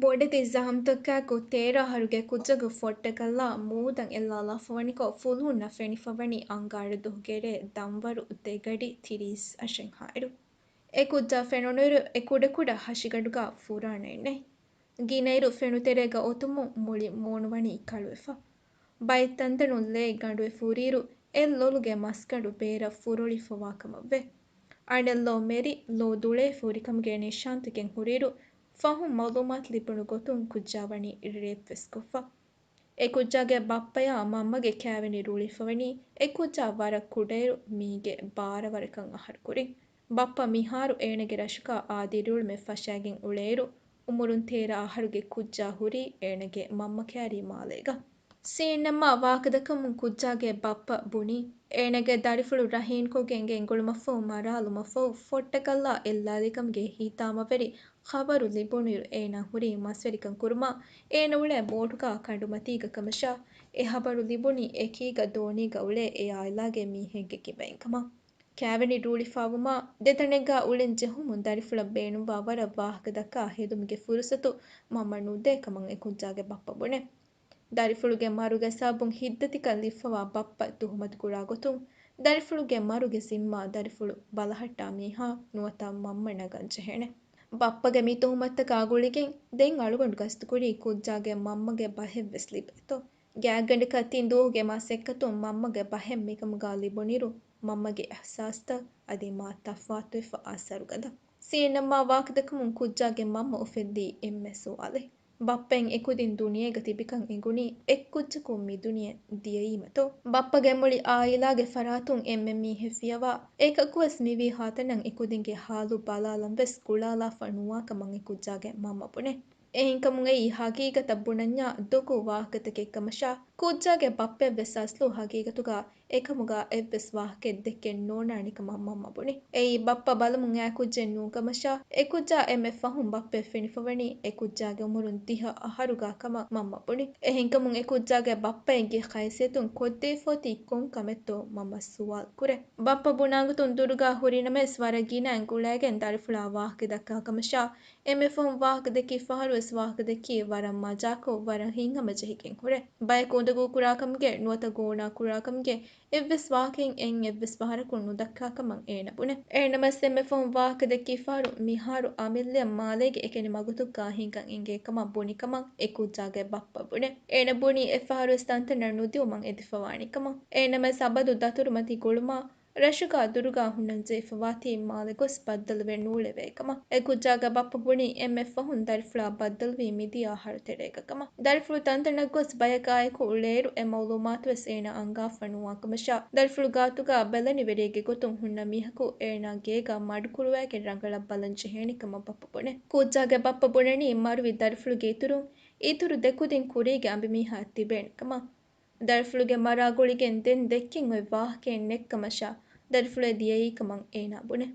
ބޮޑެތި ޒަހަމްތަކާއެކު ތޭރަ އަހަރުގެ ކުއްޖަކު ފޮއްޓަކަށްލާ މޫދަން އެއްލާލާފަ ވަނިކޮށް، ފުލުހުންނަށް ފެނިފަ ވަނީ އަންގާރަ ދުހުގެ ރޭ ދަންވަރު ދެގަޑި ތިރީސް އަށެއްހާއިރު. އެ ކުއްޖާ ފެނުނުއިރު އެ ކުޑަކުޑަ ހަށިގަނޑުގަ ފުރާނައެއް ނެތް. ގިނައިރު ފެނުތެރޭގަ އޮތުމުން މުޅި މޫނު ވަނީ ކަޅުވެފަ. ބައެއް ތަންތަނުން ލޭ ގަނޑުވެ ފޫރިއިރު، އެ ލޮލުގެ މަސްގަނޑު ބޭރަށް ފުރޮޅިފަވާ ކަމަށްވޭ. އަނެއް ލޯ މެރި، ލޯ ދުޅޭ ފޫރިކަމުގެ ނިޝާންތަކެއް ހުރިއިރު، ފަހުން މައުލޫމާތު ލިބުނު ގޮތުން ކުއްޖާ ވަނީ ރޭޕްވެސް ކޮށްފަ. އެ ކުއްޖާގެ ބައްޕަޔާ މަންމަގެ ކާވެނި ރޫޅިފަވަނީ އެ ކުއްޖާ ވަރަށް ކުޑައިރު މީގެ ބާރަ ވަރަކަށް އަހަރު ކުރިން. ބައްޕަ މިހާރު އޭނަގެ ރަށުގަ އާދި ރިއުޅުމެއް ފަށާގެން އުޅޭއިރު، އުމުރުން ތޭރަ އަހަރުގެ ކުއްޖާ ހުރީ އޭނަގެ މަންމަ ކައިރީ މާލޭގަ. ސީއެންއެމްއާ ވާހަކަދައްކަމުން ކުއްޖާގެ ބައްޕަ ބުނީ، އޭނަގެ ދަރިފުޅު ރަހީންކޮށްގެން ގެންގުޅުމަށްފަހު މަރާލުމަށްފަހު ފޮއްޓަކަށްލާ އެއްލާލިކަމުގެ ހިތާމަވެރި ޚަބަރު ލިބުނުއިރު އޭނާ ހުރީ މަސްވެރިކަން ކުރުމަށް. އޭނަ އުޅޭ ބޯޓުގަ ކަނޑުމަތީގަ ކަމަށާ، އެ ޚަބަރު ލިބުނީ އެކީގަ ދޯނީގަ އުޅޭ އެ އާއިލާގެ މީހެއްގެ ކިބައިން ކަމަށް. ކާވެނި ރޫޅިފައިވުމާ، ދެތަނެއްގަ އުޅެން ޖެހުމުން ދަރިފުޅަށް ބޭނުންވާ ވަރަށް ވާހަކަ ދައްކާ ހެދުމުގެ ފުރުސަތު މަންމަ ނުދޭ ކަމަށް އެ ކުއްޖާގެ ބައްޕަ ބުނޭ. ދަރިފުޅުގެ މަރުގެ ސަބަބުން ހިތްދަތިކަން ލިބިފަވާ ބައްޕަ ތުހުމަތު ކުރާ ގޮތުން، ދަރިފުޅުގެ މަރުގެ ޒިންމާ ދަރިފުޅު ބަލަހައްޓާ މީހާ ނުވަތަ މަންމަ ނަގަން ޖެހޭނެ. ބައްޕަގެ މި ތުހުމަތުތަކާ ގުޅިގެން ދެން އަޅުގަނޑު ގަސްތުކުރީ ކުއްޖާގެ މަންމަގެ ބަހެއްވެސް ލިބޭތޯ. ގާތްގަނޑަކަށް ތިން ދުވަހުގެ މަސައްކަތުން މަންމަގެ ބަހެއް މިކަމުގަ ލިބުނިއިރު، މަންމަގެ އިޙްސާސްތައް އަދި މާ ތަފާތުވެފަ އަސަރު ގަދަ. ސީއެންއެމްއާ ވާހަކަދައްކަމުން ކުއްޖާގެ މަންމަ އުފެއްދީ އެންމެ ސުވާލެއް. ބައްޕައިން އެކުދިން ދުނިޔޭގަ ތިބިކަން އެނގުނީ އެއްކުއްޖަކު މި ދުނިޔެ ދިޔައީމަތޯ؟ ބައްޕަގެ މުޅި އާއިލާގެ ފަރާތުން އެންމެ މީހެއް ފިޔަވާ، އެކަކުވެސް މިވީ ހަތަނަށް އެކުދިންގެ ހާލު ބަލާލަން ވެސް ކުޅާލާފަ ނުވާ ކަމަށް އެ ކުއްޖާގެ މަންމަ ބުނޭ. އެހެންކަމުން އެއީ ހަގީގަތަށް ބުނަންޏާ ދޮގު ވާހަކަތަކެއް ކަމަށާ، ކުއްޖާގެ ބައްޕައެއް ވެސް އަސްލު ހަގީގަތުގަ އެކަމުގަ އެއްވެސް ވާހަކައެއް ދެއްކެއް ނޯންނާނެ ކަމަށް މަންމަ ބުނި. އެއީ ބައްޕަ ބަލަމުން އާ ކުއްޖެއް ނޫން ކަމަށާ، އެ ކުއްޖާ އެންމެ ފަހުން ބައްޕައަށް ފެނިފަވަނީ އެ ކުއްޖާގެ އުމުރުން ދިހަ އަހަރުގަ ކަމަށް މަންމަ ބުނި. އެހެންކަމުން އެ ކުއްޖާގެ ބައްޕައެއްގެ ހައިސިއްޔަތުން ކޮށްދެވިފައޮތީ ކޮން ކަމެއްތޯ މަންމަ ސުވާލު ކުރޭ. ބައްޕަ ބުނާގޮތުން ދުރުގަ ހުރިނަމަވެސް ވަރަށް ގިނައިން ގުޅައިގެން ދަރިފުޅާ ވާހަކަ ދައްކާ ކަމަށާ، އެންމެ ފަހުން ވާހަކަ ދެއްކި ފަހަރު ވެސް ވާހަކަ ދެއްކީ ވަރަށް މަޖާކޮށް، ވަރަށް ހިތްހަމަ ޖެހިގެން ހުރޭ. ބަޔަކު އުނދަގޫ ކުރާ ކަމުގެ ނުވަތަ ގޯނާ ކުރާ ކަމުގެ އެއްވެސް ވާހަކައެއް އެއްވެސް ފަހަރަކު ނުދައްކާ ކަމަށް އޭނަ ބުނޭ. އޭނަމެސް އެންމެ ފަހުން ވާހަކަ ދެއްކި ފަހަރު މިހާރު އަމިއްލައަށް މާލޭގެ އެކަނި މަގުތަކުގަ ހިނގަން އެނގޭ ކަމަށް ބުނި ކަމަށް އެ ކުއްޖާގެ ބައްޕަ ބުނޭ. އޭނަ ބުނީ އެއްފަހަރުވެސް ތަންތަނަށް ނުދިއުމަށް އެދިފަވާނެ ކަމަށް. އޭނަމެސް އަބަދު ދަތުރުމަތި ގުޅުމާ، ރަށުގަ ދުރުގަ ހުންނަން ޖެހިފަވާތީ މާލެ ގޮސް ބައްދަލުވެ ނޫޅެވޭ ކަމަށް. އެ ކުއްޖާގެ ބައްޕަ ބުނީ އެންމެ ފަހުން ދަރިފުޅާ ބައްދަލުވީ މިދިޔަ އަހަރު ތެރޭގަ ކަމަށް. ދަރިފުޅު ތަންތަނަށް ގޮސް ބަޔަކާއެކު އުޅޭއިރު އެ މައުލޫމާތުވެސް އޭނަ އަންގާފަ ނުވާ ކަމަށާ، ދަރިފުޅު ގާތުގަ ބެލެނިވެރިއެއްގެ ގޮތުން ހުންނަ މީހަކު އޭނާ ގޭގަ މަޑުކުރުވައިގެން ރަނގަޅަށް ބަލަން ޖެހޭނެ ކަމަށް ބައްޕަ ބުނޭ. ކުއްޖާގެ ބައްޕަ ބުނަނީ މަރުވި ދަރިފުޅުގެ އިތުރުން އިތުރު ދެ ކުދިން ކުރީގެ އަނބިމީހާ ތިބޭނެ ކަމަށް. ދަރިފުޅުގެ މަރާ ގުޅިގެން ދެން ދެއްކެން އޮތް ވާހަކައެއް ނެތްކަމަށާ، ދަރިފުޅޭ ދިޔައީ ކަމަށް އޭނާ ބުނޭ.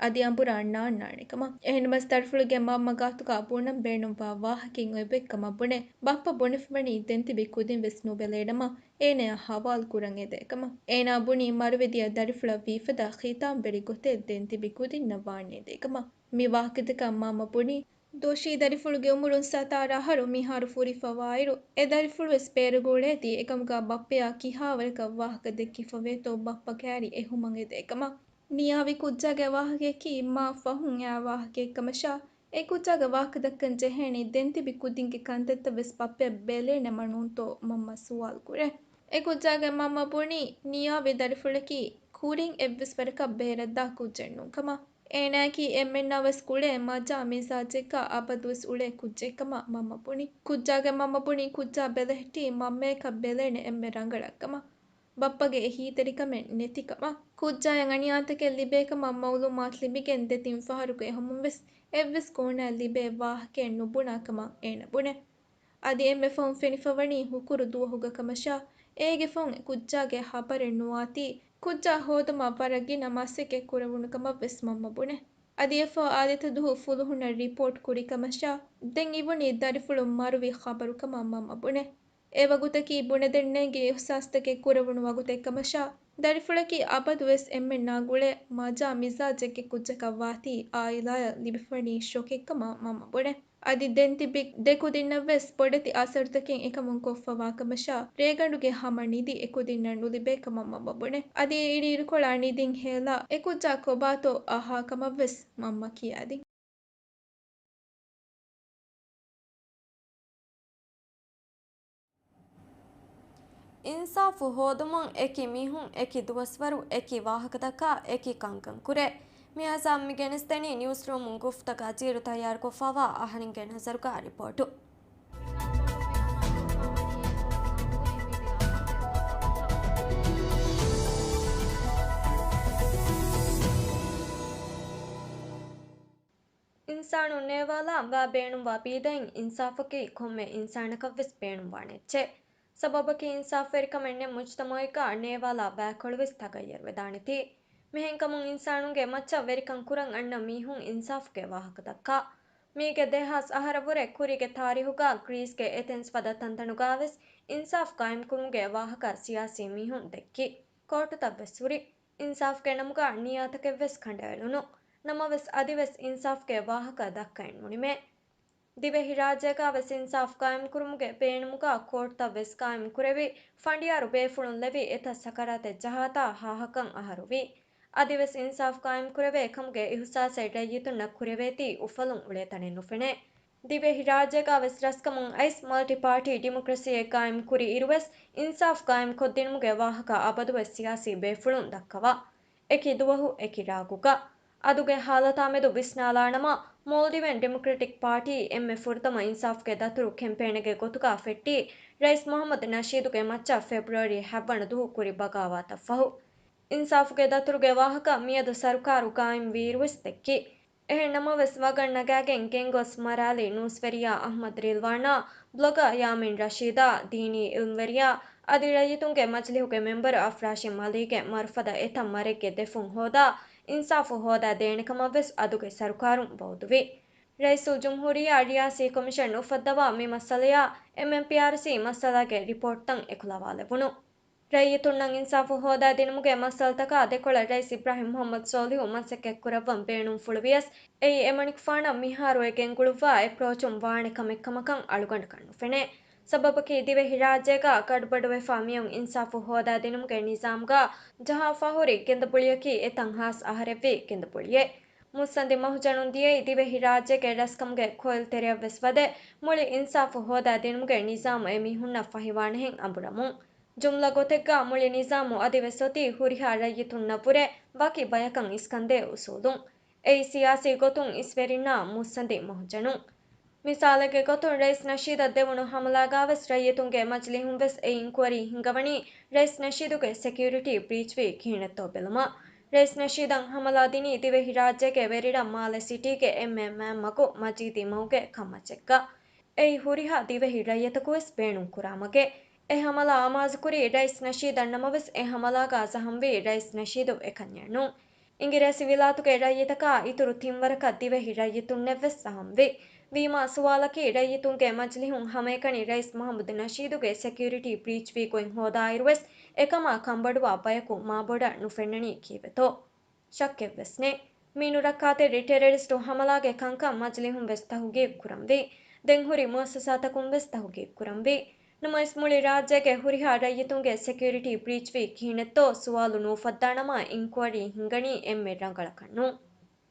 އަދި އަނބުރާ ނާންނާނެ ކަމަށް. އެހެންނަމަވެސް ދަރިފުޅުގެ މަންމަ ގާތުގަ ބުނަން ބޭނުންވާ ވާހަކައެއް އޮތް ކަމަށް ބުނޭ. ބައްޕަ ބުނެފަވަނީ ދެން ތިބި ކުދިން ވެސް ނުބެލޭނަމަ، އޭނަޔާ ހަވާލު ކުރަން އެދޭ ކަމަށް. އޭނާ ބުނީ މަރުވެދިޔަ ދަރިފުޅަށް ވީފަދަ ޚިތާމްވެރި ގޮތެއް ދެން ތިބި ކުދިންނަށް ވާން އެދޭ ކަމަށް. މި ވާހަކަތަކަށް މަންމަ ބުނީ، ދޮށީ ދަރިފުޅުގެ އުމުރުން ސަތާރަ އަހަރު މިހާރު ފުރިފަވާއިރު، އެ ދަރިފުޅުވެސް ބޭރަށް އުޅޭތީ އެކަމުގަ ބައްޕަޔާ ކިހާވަރަކަށް ވާހަކަ ދެއްކިފަވޭތޯ ބައްޕަ ކައިރި އެހުމަށް އެދޭ ކަމަށް. ނިޔާވި ކުއްޖާގެ ވާހަކަޔަކީ މާ ފަހުން އާ ވާހަކައެއް ކަމަށާ، އެ ކުއްޖާގެ ވާހަކަ ދައްކަން ޖެހޭނީ ދެން ތިބި ކުދިންގެ ކަންތައްތައް ވެސް ބައްޕަޔަށް ބެލޭނަމަ ނޫންތޯ މަންމަ ސުވާލު ކުރޭ. އެ ކުއްޖާގެ މަންމަ ބުނީ، ނިޔާވި ދަރިފުޅަކީ ކުރިން އެއްވެސް ވަރަކަށް ބޭރަށްދާ ކުއްޖެއް ނޫން ކަމަށް. އޭނާއަކީ އެންމެންނާވެސް ގުޅޭ މަޖާ މިޒާޖެއްގަ އަބަދުވެސް އުޅޭ ކުއްޖެއްކަމަށް މަންމަ ބުނި. ކުއްޖާގެ މަންމަ ބުނި ކުއްޖާ ބެލެހެއްޓީ މަންމަޔަކަށް ބެލޭނެ އެންމެ ރަނގަޅަށްކަމަށް، ބައްޕަގެ އެހީތެރިކަމެއް ނެތިކަމަށް. ކުއްޖާޔަށް އަނިޔާތަކެއް ލިބޭކަމަށް މައުލޫމާތު ލިބިގެން ދެތިން ފަހަރުގެ އެހުމުންވެސް އެއްވެސް ކޯނާ ލިބޭ ވާހަކައެއް ނުބުނާ ކަމަށް އޭނަ ބުނެ. އަދި އެންމެ ފަހުން ފެނިފަވަނީ ހުކުރު ދުވަހުގަ ކަމަށާ، އޭގެ ފަހުން އެ ކުއްޖާގެ ހަބަރެއް ނުވާތީ، ކުއްޖާ ހޯދުމަށް ވަރަށް ގިނަ މަސައްކަތް ކުރެވުނު ކަމަށްވެސް މަންމަ ބުނެ. އަދި އެފަހު އާދިއްތަ ދުވަހު ފުލުހުނަށް ރިޕޯޓް ކުރި ކަމަށާ، ދެން އިވުނީ ދަރިފުޅު މަރުވި ޚަބަރު ކަމަށް މަންމަ ބުނެ. އެވަގުތަކީ ބުނެދެންނޭނގެ އިހުސާސްތަކެއް ކުރެވުނު ވަގުތެއް ކަމަށާ، ދަރިފުޅަކީ އަބަދުވެސް އެންމެންނާ ގުޅޭ މަޖާ މިޒާޖެއްގެ ކުއްޖަކަށް ވާތީ އާއިލާޔަށް ލިބިފަވަނީ ޝޮކެއް ކަމަށް މަންމަ ބުނެ. އަދި ދެން ތިބި ދެ ކުދިންނަށްވެސް ބޮޑެތި އަސަރުތަކެއް އެކަމުން ކޮށްފަވާ ކަމަށާ، ރޭގަނޑުގެ ހަމަ ނިދި އެ ކުދިންނަށް ނުލިބޭ ކަމަށް މަންމަ ބުނެ. އަދި އިރިއިރުކޮޅާ ނިދިން ހޭލާ އެ ކުއްޖާ ކޮބާތޯ އަހާ ކަމަށްވެސް މަންމަ ކިޔާދިން. އިންސާފު ހޯދުމުން އެކި މީހުން، އެކި ދުވަސްވަރު، އެކި ވާހަކަދައްކާ، އެކި ކަންކަން ކުރޭ. މި ހިސާބުން މި ގެނެސްދެނީ ނިއުސްރޫމުން ގުފްތަ ގަދީރު ތައްޔާރުކޮށްފައިވާ އަހަރެންގެ ނަޒަރުގަ ރިޕޯޓު. އިންސާނުން ނޭވާލާ ވާ ބޭނުންވާ ބީދައިން އިންސާފަކީ ކޮންމެ އިންސާނަކަށްވެސް ބޭނުންވާނެ އެއްޗެއް. ސަބަބަކީ އިންސާފުވެރިކަމެއް ނެތް މުޖްތަމައެއްގަ ނޭވާލާ ބައިކޮޅުވެސް ތަޣައްޔަރުވެދާނެތީ. މިހެންކަމުން އިންސާނުންގެ މައްޗަށް ވެރިކަން ކުރަން އަންނަ މީހުން އިންސާފުގެ ވާހަކަ ދައްކާ. މީގެ ދެހާސް އަހަރަށްވުރެ ކުރީގެ ތާރީހުގަ ގްރީސްގެ އެތެންސް ފަދަ ތަންތަނުގަވެސް އިންސާފު ގާއިމްކުރުމުގެ ވާހަކަ ސިޔާސީ މީހުން ދެއްކި. ކޯޓުތައްވެސް ހުރި. އިންސާފުގެ ނަމުގަ ނިޔާތަކެއްވެސް ކަނޑައެޅުނު. ނަމަވެސް އަދިވެސް އިންސާފުގެ ވާހަކަ ދައްކައެއް ނުނިމޭ. ދިވެހިރާއްޖޭގަވެސް އިންސާފު ގާއިމްކުރުމުގެ ބޭނުމުގަ ކޯޓުތައްވެސް ގާއިމްކުރެވި، ފަނޑިޔާރު ބޭފުޅުން ލެވި އެތައް ސަކަރާތެއް ޖަހާތާ ހާހަކަން އަހަރުވި. އަދިވެސް އިންސާފު ގާއިމްކުރެވޭ ކަމުގެ އިހުސާސެއް ރައްޔިތުންނަށް ކުރެވޭތީ އުފަލުން އުޅޭ ތަނެއް ނުފެނޭ. ދިވެހިރާއްޖޭގަވެސް ރަސްކަމުން އައިސް މަލްޓި ޕާޓީ ޑިމޮކްރަސީއެއް ގާއިމްކުރި އިރުވެސް އިންސާފު ގާއިމްކޮށްދިނުމުގެ ވާހަކަ އަބަދުވެސް ސިޔާސީ ބޭފުޅުން ދައްކަވާ. އެކި ދުވަހު އެކި ރާގުގަ. އަދުގެ ހާލަތާމެދު ވިސްނާލާނަމަ، މޯލްޑިވިއަން ޑިމޮކްރެޓިކް ޕާޓީ އެންމެ ފުރަތަމަ އިންސާފުގެ ދަތުރު ކެމްޕޭނެއްގެ ގޮތުގަ ފެއްޓީ ރައީސް މުހައްމަދު ނަޝީދުގެ މައްޗަށް ފެބްރުއަރީ ހަތްވަނަ ދުވަހު ކުރި ބަޣާވާތަށް ފަހު. އިންސާފުގެ ދަތުރުގެ ވާހަކަ މިއަދު ސަރުކާރު ގާއިމްވީއިރުވެސް ދެއްކި. އެހެން ނަމަވެސް، ވަގަށް ނަގާގެން ގެންގޮސް މަރާލި ނޫސްވެރިޔާ އަޙްމަދު ރިލްވާނާ، ބްލޮގަރ ޔާމީން ރަޝީދާ، ދީނީ އިލްމްވެރިޔާ، އަދި ރައްޔިތުންގެ މަޖިލިހުގެ މެމްބަރު އަފްރާޝީމް އަލީގެ މަރުފަދަ އެތައް މަރެއްގެ ދެފުން ހޯދާ، އިންސާފު ހޯދާ ދޭނެކަމަށްވެސް އަދުގެ ސަރުކާރުން ވައުދުވި. ރައީސުލްޖުމްހޫރިއްޔާ ރިޔާސީ ކޮމިޝަން އުފައްދަވާ މި މައްސަލަޔާ އެމްއެމްޕީއާރްސީ މައްސަލާގެ ރިޕޯޓްތައް އެކުލަވާލެވުނު. ރައްޔިތުންނަށް އިންސާފު ހޯދާދިނުމުގެ މައްސަލަތަކާ ދެކޮޅަށް ރައީސް އިބްރާހިމް މުޙައްމަދު ސޯލިހު މަސައްކަތްކުރައްވަން ބޭނުންފުޅުވިޔަސް، އެއީ އެމަނިކުފާނަށް މިހާރު އެ ގެންގުޅުއްވާ އެޕްރޯޗުން ވާނެ ކަމެއްކަމަކަށް އަޅުގަނޑަކަށް ނުފެނޭ. ސަބަބަކީ ދިވެހިރާއްޖޭގަ ގަޑުބަޑުވެފާ މިއޮން އިންސާފު ހޯދާދިނުމުގެ ނިޒާމްގަ ޖަހާފާހުރި ގެންދަބުޅިއަކީ އެތައް ހާސް އަހަރެއްވީ ގެންދަބުޅިއެއް. މުއްސަނދި މަހުޖަނުން ދިޔައީ ދިވެހިރާއްޖޭގެ ރަސްކަމުގެ ކޮއިލް ތެރެއަށްވެސް ވަދެ، މުޅި އިންސާފު ހޯދާދިނުމުގެ ނިޒާމު އެމީހުންނަށް ފަހިވާނެހެން އަނބުރަމުން. ޖުމްލަ ގޮތެއްގަ މުޅި ނިޒާމު އަދިވެސް އޮތީ ހުރިހާ ރައްޔިތުންނަށްވުރެ ވަކި ބަޔަކަށް އިސްކަންދޭ އުސޫލުން. އެއީ ސިޔާސީ ގޮތުން އިސްވެރިންނާ މުއްސަނދި މަހުޖަނުން. މިސާލެއްގެ ގޮތުން ރައީސް ނަޝީދަށް ދެވުނު ހަމަލާގަވެސް ރައްޔިތުންގެ މަޖިލީހުންވެސް އެ އިންކުއަރީ ހިންގަވަނީ ރައީސް ނަޝީދުގެ ސެކިއުރިޓީ ބްރީޗްވީ ކިހިނެއްތޯ ބެލުމަށް. ރައީސް ނަޝީދަށް ހަމަލާ ދިނީ ދިވެހިރާއްޖޭގެ ވެރިރަށް މާލެ ސިޓީގެ އެންމެ މާތް މަގު މަޖީދީ މަގުގެ ކަންމައްޗެއްގަ. އެއީ ހުރިހާ ދިވެހި ރައްޔަތަކުވެސް ބޭނުންކުރާ މަގެއް. އެ ހަމަލާ އަމާޒުކުރީ ރައީސް ނަޝީދަށް ނަމަވެސް، އެ ހަމަލާގަ ޒަހަމްވީ ރައީސް ނަޝީދު އެކަންޏެއް ނޫން. އިނގިރޭސިވިލާތުގެ ރައްޔިތަކާ އިތުރު ތިންވަރަކަށް ދިވެހި ރައްޔިތުންނެއްވެސް ޒަހަމްވި. ވީމާ ސުވާލަކީ، ރައްޔިތުންގެ މަޖިލިހުން ހަމައެކަނި ރައީސް މުހައްމަދު ނަޝީދުގެ ސެކިއުރިޓީ ބްރީޗްވީ ގޮތް ހޯދާއިރުވެސް، އެކަމާ ކަންބޮޑުވާ ބަޔަކު މާބޮޑަށް ނުފެންނަނީ ކީއްވެތޯ؟ ޝައްކެއްވެސް ނެތް. މި ނުރައްކާތެރި ޓެރަރިސްޓު ހަމަލާގެ ކަންކަން މަޖިލިހުން ވެސް ތަހުގީގު ކުރަންވީ. ދެން ހުރި މުއައްސަސާތަކުން ވެސް ތަހުގީގު ކުރަންވީ. ނަމަވެސް މުޅި ރާއްޖޭގެ ހުރިހާ ރައްޔިތުންގެ ސެކިއުރިޓީ ބްރީޗްވީ ކިހިނެއްތޯ ސުވާލު ނުއުފައްދާނަމަ އިންކުއަރީ ހިންގަނީ އެންމެ ރަނގަޅަކަށް ނޫން.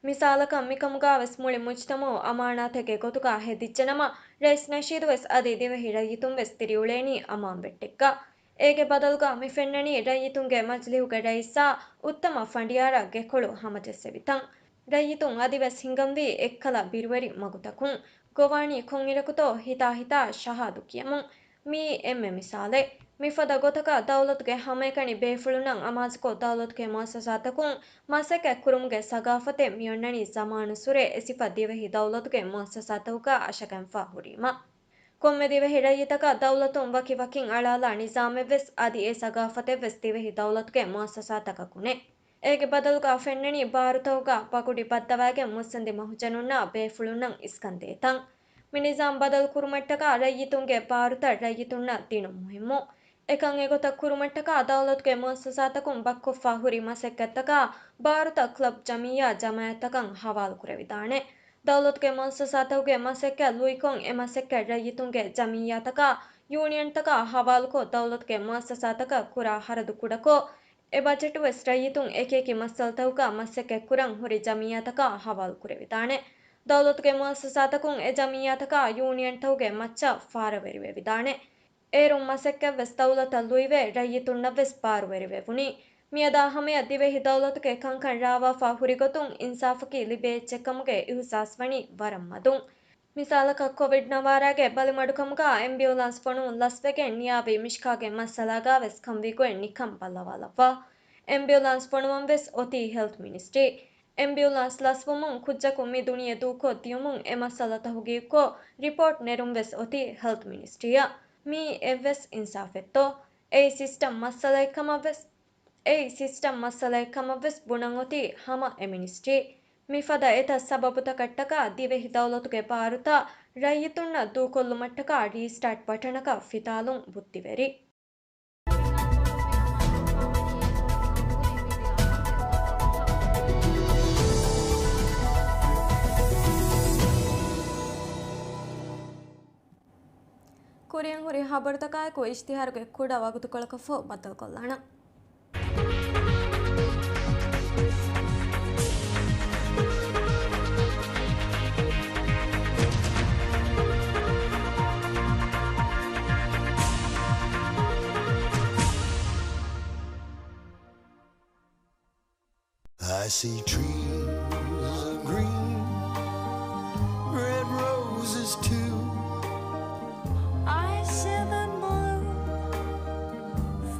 މިސާލަކަށް، މިކަމުގަވެސް މުޅި މުޖްތަމައު އަމާނާތެއްގެ ގޮތުގަ ހެދިއްޖެނަމަ، ރައީސް ނަޝީދުވެސް އަދި ދިވެހި ރައްޔިތުންވެސް ދިރިއުޅޭނީ އަމާންވެއްޓެއްގަ. އޭގެ ބަދަލުގަ މި ފެންނަނީ ރައްޔިތުންގެ މަޖިލިހުގެ ރައީސާ އުއްތަމަ ފަނޑިޔާރަށް ގެކޮޅު ހަމަޖެއްސެވިތަން. ރައްޔިތުން އަދިވެސް ހިނގަންވީ އެއްކަލަ ބިރުވެރި މަގުތަކުން. ގޮވާނީ ކޮންއިރަކުތޯ ހިތާ ހިތާ ޝަހާދު ކިޔަމުން. މިއީ އެންމެ މިސާލެއް. މިފަދަ ގޮތަކަށް ދައުލަތުގެ ހަމައެކަނި ބޭފުޅުންނަށް އަމާޒުކޮށް، ދައުލަތުގެ މުއައްސަސާތަކުން މަސައްކަތް ކުރުމުގެ ސަގާފަތެއް މިއޮންނަނީ ޒަމާނުއްސުރެ އެ ސިފަ ދިވެހި ދައުލަތުގެ މުއައްސަސާތަކުގަ އަށަގަންފާ ހުރީމަ. ކޮންމެ ދިވެހި ރައްޔިތަކަށް ދައުލަތުން ވަކި ވަކިން އަޅާލާ ނިޒާމެއްވެސް އަދި އެ ސަގާފަތެއްވެސް ދިވެހި ދައުލަތުގެ މުއައްސަސާތަކަކު ނެތް. އޭގެ ބަދަލުގަ ފެންނަނީ ބާރުތަކުގަ ޕަގުޑި ބައްދަވައިގެން މުއްސަނދި މަހުޖަނުންނާ ބޭފުޅުންނަށް އިސްކަންދޭ ތަން. މި ނިޒާމް ބަދަލު ކުރުމަށްޓަކާ ރައްޔިތުންގެ ބާރުތައް ރައްޔިތުންނަށް ދިނުން މުހިއްމު. އެކަން އެގޮތަށް ކުރުމަށްޓަކާ ދައުލަތުގެ މުއައްސަސާތަކުން ބައްކޮށްފާ ހުރި މަސައްކަތްތަކާ ބާރުތައް ކްލަބް، ޖަމިއްޔާ، ޖަމާއަތްތަކަށް ހަވާލު ކުރެވިދާނެ. ދައުލަތުގެ މުއައްސަސާތަކުގެ މަސައްކަތް ލުއިކޮށް، އެ މަސައްކަތް ރައްޔިތުންގެ ޖަމިއްޔާތަކާ، ޔޫނިއަންތަކާ ހަވާލުކޮށް، ދައުލަތުގެ މުއައްސަސާތަކަށް ކުރާ ހަރަދު ކުޑަކޮށް، އެ ބަޖެޓުވެސް ރައްޔިތުން އެކިއެކި މައްސަލަތަކުގަ މަސައްކަތްކުރަން ހުރި ޖަމިއްޔާތަކާ ހަވާލު ކުރެވިދާނެ. ދައުލަތުގެ މުއައްސަސާތަކުން އެ ޖަމިއްޔާތަކާ ޔޫނިއަންތަކުގެ މައްޗަށް ފާރަވެރިވެވިދާނެ. އޭރުން މަސައްކަތްވެސް ދައުލަތަށް ލުއިވެ، ރައްޔިތުންނަށްވެސް ބާރުވެރިވެވުނީ. މިއަދާ ހަމަޔަށް ދިވެހި ދައުލަތުގެ ކަންކަން ރާވާފާ ހުރި ގޮތުން އިންސާފަކީ ލިބޭ އެއްޗެއްކަމުގެ އިހުސާސްވަނީ ވަރަށް މަދުން. މިސާލަކަށް، ކޮވިޑް ނަވާރަގެ ބަލިމަޑުކަމުގަ އެމްބިއުލާންސް ފޮނުވުން ލަސްވެގެން ނިޔާވި މިޝްކާގެ މައްސަލާގަވެސް ކަންވީގޮތް ނިކަން ބައްލަވާލައްވާ. އެމްބިއުލާންސް ފޮނުވަންވެސް އޮތީ ހެލްތް މިނިސްޓްރީ. އެމްބިއުލާންސް ލަސްވުމުން ކުއްޖަކު މި ދުނިޔެ ދޫކޮށް ދިޔުމުން އެ މައްސަލަ ތަހުގީގުކޮށް ރިޕޯޓް ނެރުން ވެސް އޮތީ ހެލްތް މިނިސްޓްރީއަށް. މިއީ އެއްވެސް އިންސާފެއްތޯ؟ އެއީ ސިސްޓަމް މައްސަލައެއް ކަމަށް ވެސް، އެއީ ސިސްޓަމް މައްސަލައެއް ކަމަށް ވެސް ބުނަން އޮތީ ހަމަ އެ މިނިސްޓްރީ. މިފަދަ އެތައް ސަބަބުތަކަށްޓަކާ ދިވެހި ދައުލަތުގެ ބާރުތައް ރައްޔިތުންނަށް ދޫކޮށްލުމަށްޓަކާ ރީސްޓާޓް ބަޓަނަކަށް ފިތާލުން ބުއްދިވެރި. ކުރިއަށް ހުރި ހަބަރުތަކާއެކު އިޝްތިހާރުގެ ކުޑަ ވަގުތުކޮޅަކަށްފަހު ބައްދަލުކޮށްލާނަން. I see trees of green, red roses too. I see them blue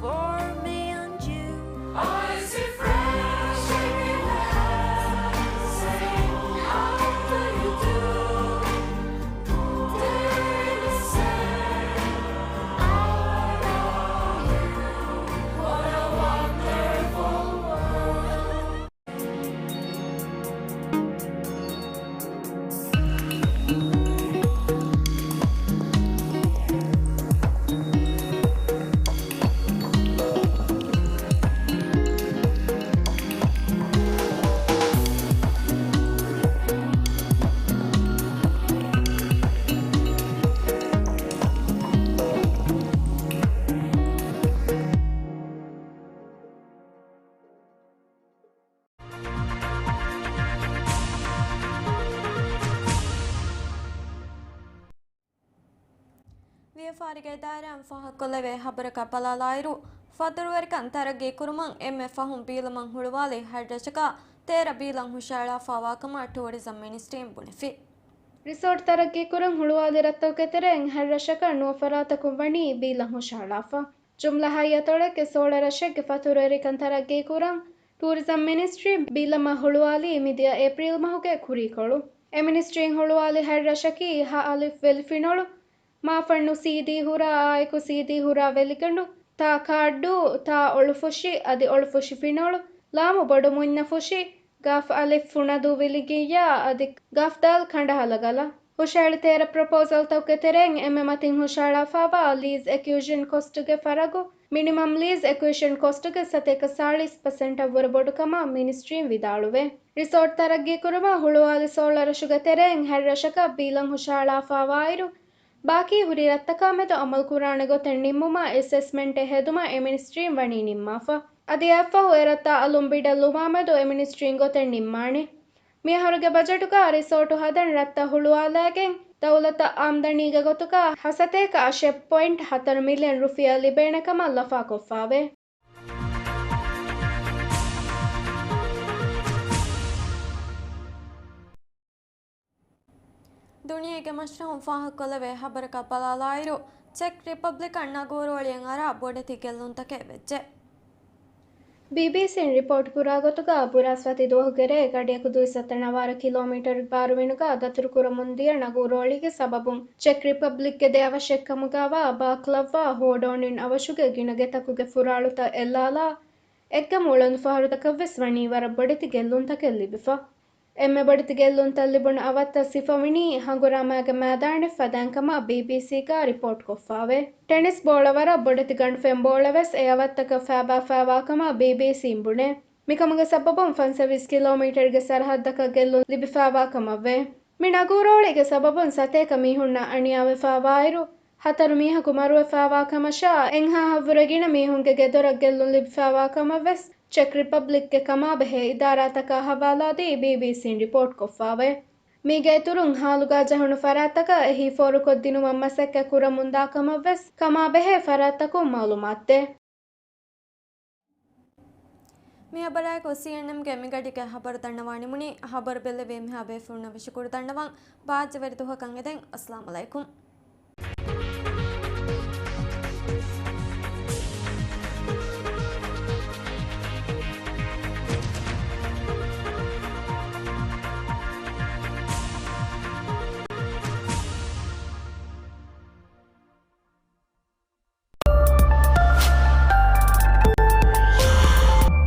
for me and you. I see fresh air, say, how do you do? Daily say, I love you. What a wonderful world. ވިޔަފާރިގެ ދާއިރާއިން ފާހަގަކޮށްލެވޭ ހަބަރަކަށް ބަލާލާއިރު، ފަތުރުވެރިކަން ތަރައްގީ ކުރުމަށް އެންމެ ފަހުން ބީލަމަށް ހުޅުވާލި ހަތް ރަށަކާ ތޭރަ ބީލަން ހުށައަޅާފާވާކަމަށް ޓޫރިޒަމް މިނިސްޓްރީން ބުނެފި. ރިސޯޓް ތަރައްގީކުރަން ހުޅުވާލި ރަށްތަކުގެ ތެރެއިން ހަތް ރަށަކަށް ނުވަ ފަރާތަކުން ވަނީ ބީލަން ހުށައަޅާފަ. ޖުމްލަ ހައްޔަތޮޅެއްގެ ސޯޅަ ރަށެއްގެ ފަތުރުވެރިކަން ތަރައްގީކުރަން ޓޫރިޒަމް މިނިސްޓްރީ ބީލަމަށް ހުޅުވާލީ މިދިޔަ އޭޕްރީލް މަހުގެ ކުރީކޮޅު. އެ މިނިސްޓްރީން ހުޅުވާލި ހަތް ރަށަކީ ހަ އަލިފް ވެލިފިނޮޅު، މާފަންނު ސީދީ ހުރާ އާއެކު ސީދީ ހުރާ ވެލިގަނޑު، ތާ ކާއްޑޫ، ތާ އޮޅުފުށި އަދި އޮޅުފުށި ފިނޮޅު، ލާމު ބޮޑު މުންޏަފުށި، ގާފް އަލިފް ފުނަދޫ ވިލިގިއްޔާ އަދި ގާފް ދާލް ކަނޑަހަލަގަލަ. ހުށަހެޅި ތޭރަ ޕްރޮޕޯސަލްތަކުގެ ތެރެއިން އެންމެ މަތިން ހުށައަޅާފާވާ ލީޒް އެކުއިޒިޝަން ކޮސްޓުގެ ފަރަގު މިނިމަމް ލީޒް އެކުއިޒިޝަން ކޮސްޓުގެ ސަތޭކަ ސާޅީސް ޕަސެންޓަށް ވުރެ ބޮޑުކަމަށް މިނިސްޓްރީން ވިދާޅުވޭ. ރިސޯޓް ތަރައްގީކުރުމަށް ހުޅުވާލި ސޯޅަ ރަށުގެ ތެރެއިން ހަތް ރަށަކަށް ބީލަން ހުށައަޅާފާވާއިރު، ބާކީ ހުރި ރަށްތަކާމެދު އަމަލުކުރާނެ ގޮތެއް ނިންމުމަށް އެސެސްމަންޓެއް ހެދުމަށް އެ މިނިސްޓްރީން ވަނީ ނިންމާފަ. އަދި އެއަށްފަހު އެ ރަށްތައް އަލުން ބިޑަށް ލުމާމެދު އެ މިނިސްޓްރީން ގޮތެއް ނިންމާނެ. މިއަހަރުގެ ބަޖެޓުގަ ރިސޯޓު ހަދަން ރަށްތައް ހުޅުވާލައިގެން ދައުލަތަށް އާމްދަނީގެ ގޮތުގަ ހަ ސަތޭކަ އަށެއް ޕޮއިންޓް ހަތަރު މިލިއަން ރުފިޔާ ލިބޭނެ ކަމަށް ލަފާކޮށްފާވޭ. ދުނިޔޭގެ މަޝްރަހުން ފާހަގަކޮށްލެވޭ ހަބަރަކަށް ބަލާލާއިރު، ޗެކް ރިޕަބްލިކަށް ނަގޫރޯޅިއަށް އަރާ ބޮޑެތި ގެއްލުންތަކެއް ވެއްޖެ. ބީބީސީން ރިޕޯޓް ކުރާ ގޮތުގަ، ބުރާސްފަތި ދުވަހުގެ ރޭ ގަޑިއަކު ދުއިސައްތަ ނަވާރަ ކިލޯމީޓަރު ބާރުމިނުގަ ދަތުރުކުރަމުން ދިޔަ ނަގޫރޯޅީގެ ސަބަބުން ޗެކް ރިޕަބްލިކްގެ ދެ އަވަށެއްކަމުގަވާ ބާކްލައްވާ ހޯޑޯނިން އަވަށުގެ ގިނަ ގެތަކުގެ ފުރާޅުތައް އެއްލާލާ، އެއްގަމު އުޅަނދު ފަހަރުތަކަށްވެސް ވަނީ ވަރަށް ބޮޑެތި ގެއްލުންތަކެއް ލިބިފަ. އެންމެ ބޮޑެތި ގެއްލުންތައް ލިބުނު އަވަށްތައް ސިފަވަނީ ހަނގުރާމައިގެ މައިދާނެއް ފަދައިން ކަމަށް ބީބީސީގަ ރިޕޯޓްކޮށްފާވޭ. ޓެނިސް ބޯޅަ ވަރަށް ބޮޑެތި ގަނޑުފެން ބޯޅަ ވެސް އެ އަވަށްތަކަށް ފައިބާފާވާ ކަމަށް ބީބީސީން ބުނޭ. މިކަމުގެ ސަބަބުން ފަންސަވީސް ކިލޯމީޓަރުގެ ސަރަހައްދަކަށް ގެއްލުން ލިބިފާވާ ކަމަށްވޭ. މި ނަގޫރޯޅީގެ ސަބަބުން ސަތޭކަ މީހުންނަށް އަނިޔާވެފާވާއިރު، ހަތަރު މީހަކު މަރުވެފާވާ ކަމަށާ، އެއްހާހަށްވުރެ ގިނަ މީހުންގެ ގެދޮރަށް ގެއްލުން ލިބިފާވާ ކަމަށްވެސް ޗެކް ރިޕަބްލިކްގެ ކަމާބެހޭ އިދާރާތަކާ ހަވާލާދީ ބީބީސީން ރިޕޯޓްކޮށްފާވޭ. މީގެ އިތުރުން ހާލުގާ ޖަހުނު ފަރާތްތަކަށް އެހީ ފޯރުކޮށްދިނުމަށް މަސައްކަތް ކުރަމުންދާ ކަމަށްވެސް ކަމާބެހޭ ފަރާތްތަކުން މައުލޫމާތުދޭ. މި ހަބަރާއެކު ސީއެންއެމްގެ މިގަޑީގެ ހަބަރު ދަންނަވާ ނިމުނީ. ހަބަރު ބެއްލެވި މިހާ ބޭފުޅުންނަށް ވެސް ޝުކުރު ދަންނަވަން. ބާއްޖަވެރި ދުވަހަކަށް އެދެން. އައްސަލާމު ޢަލައިކުމް.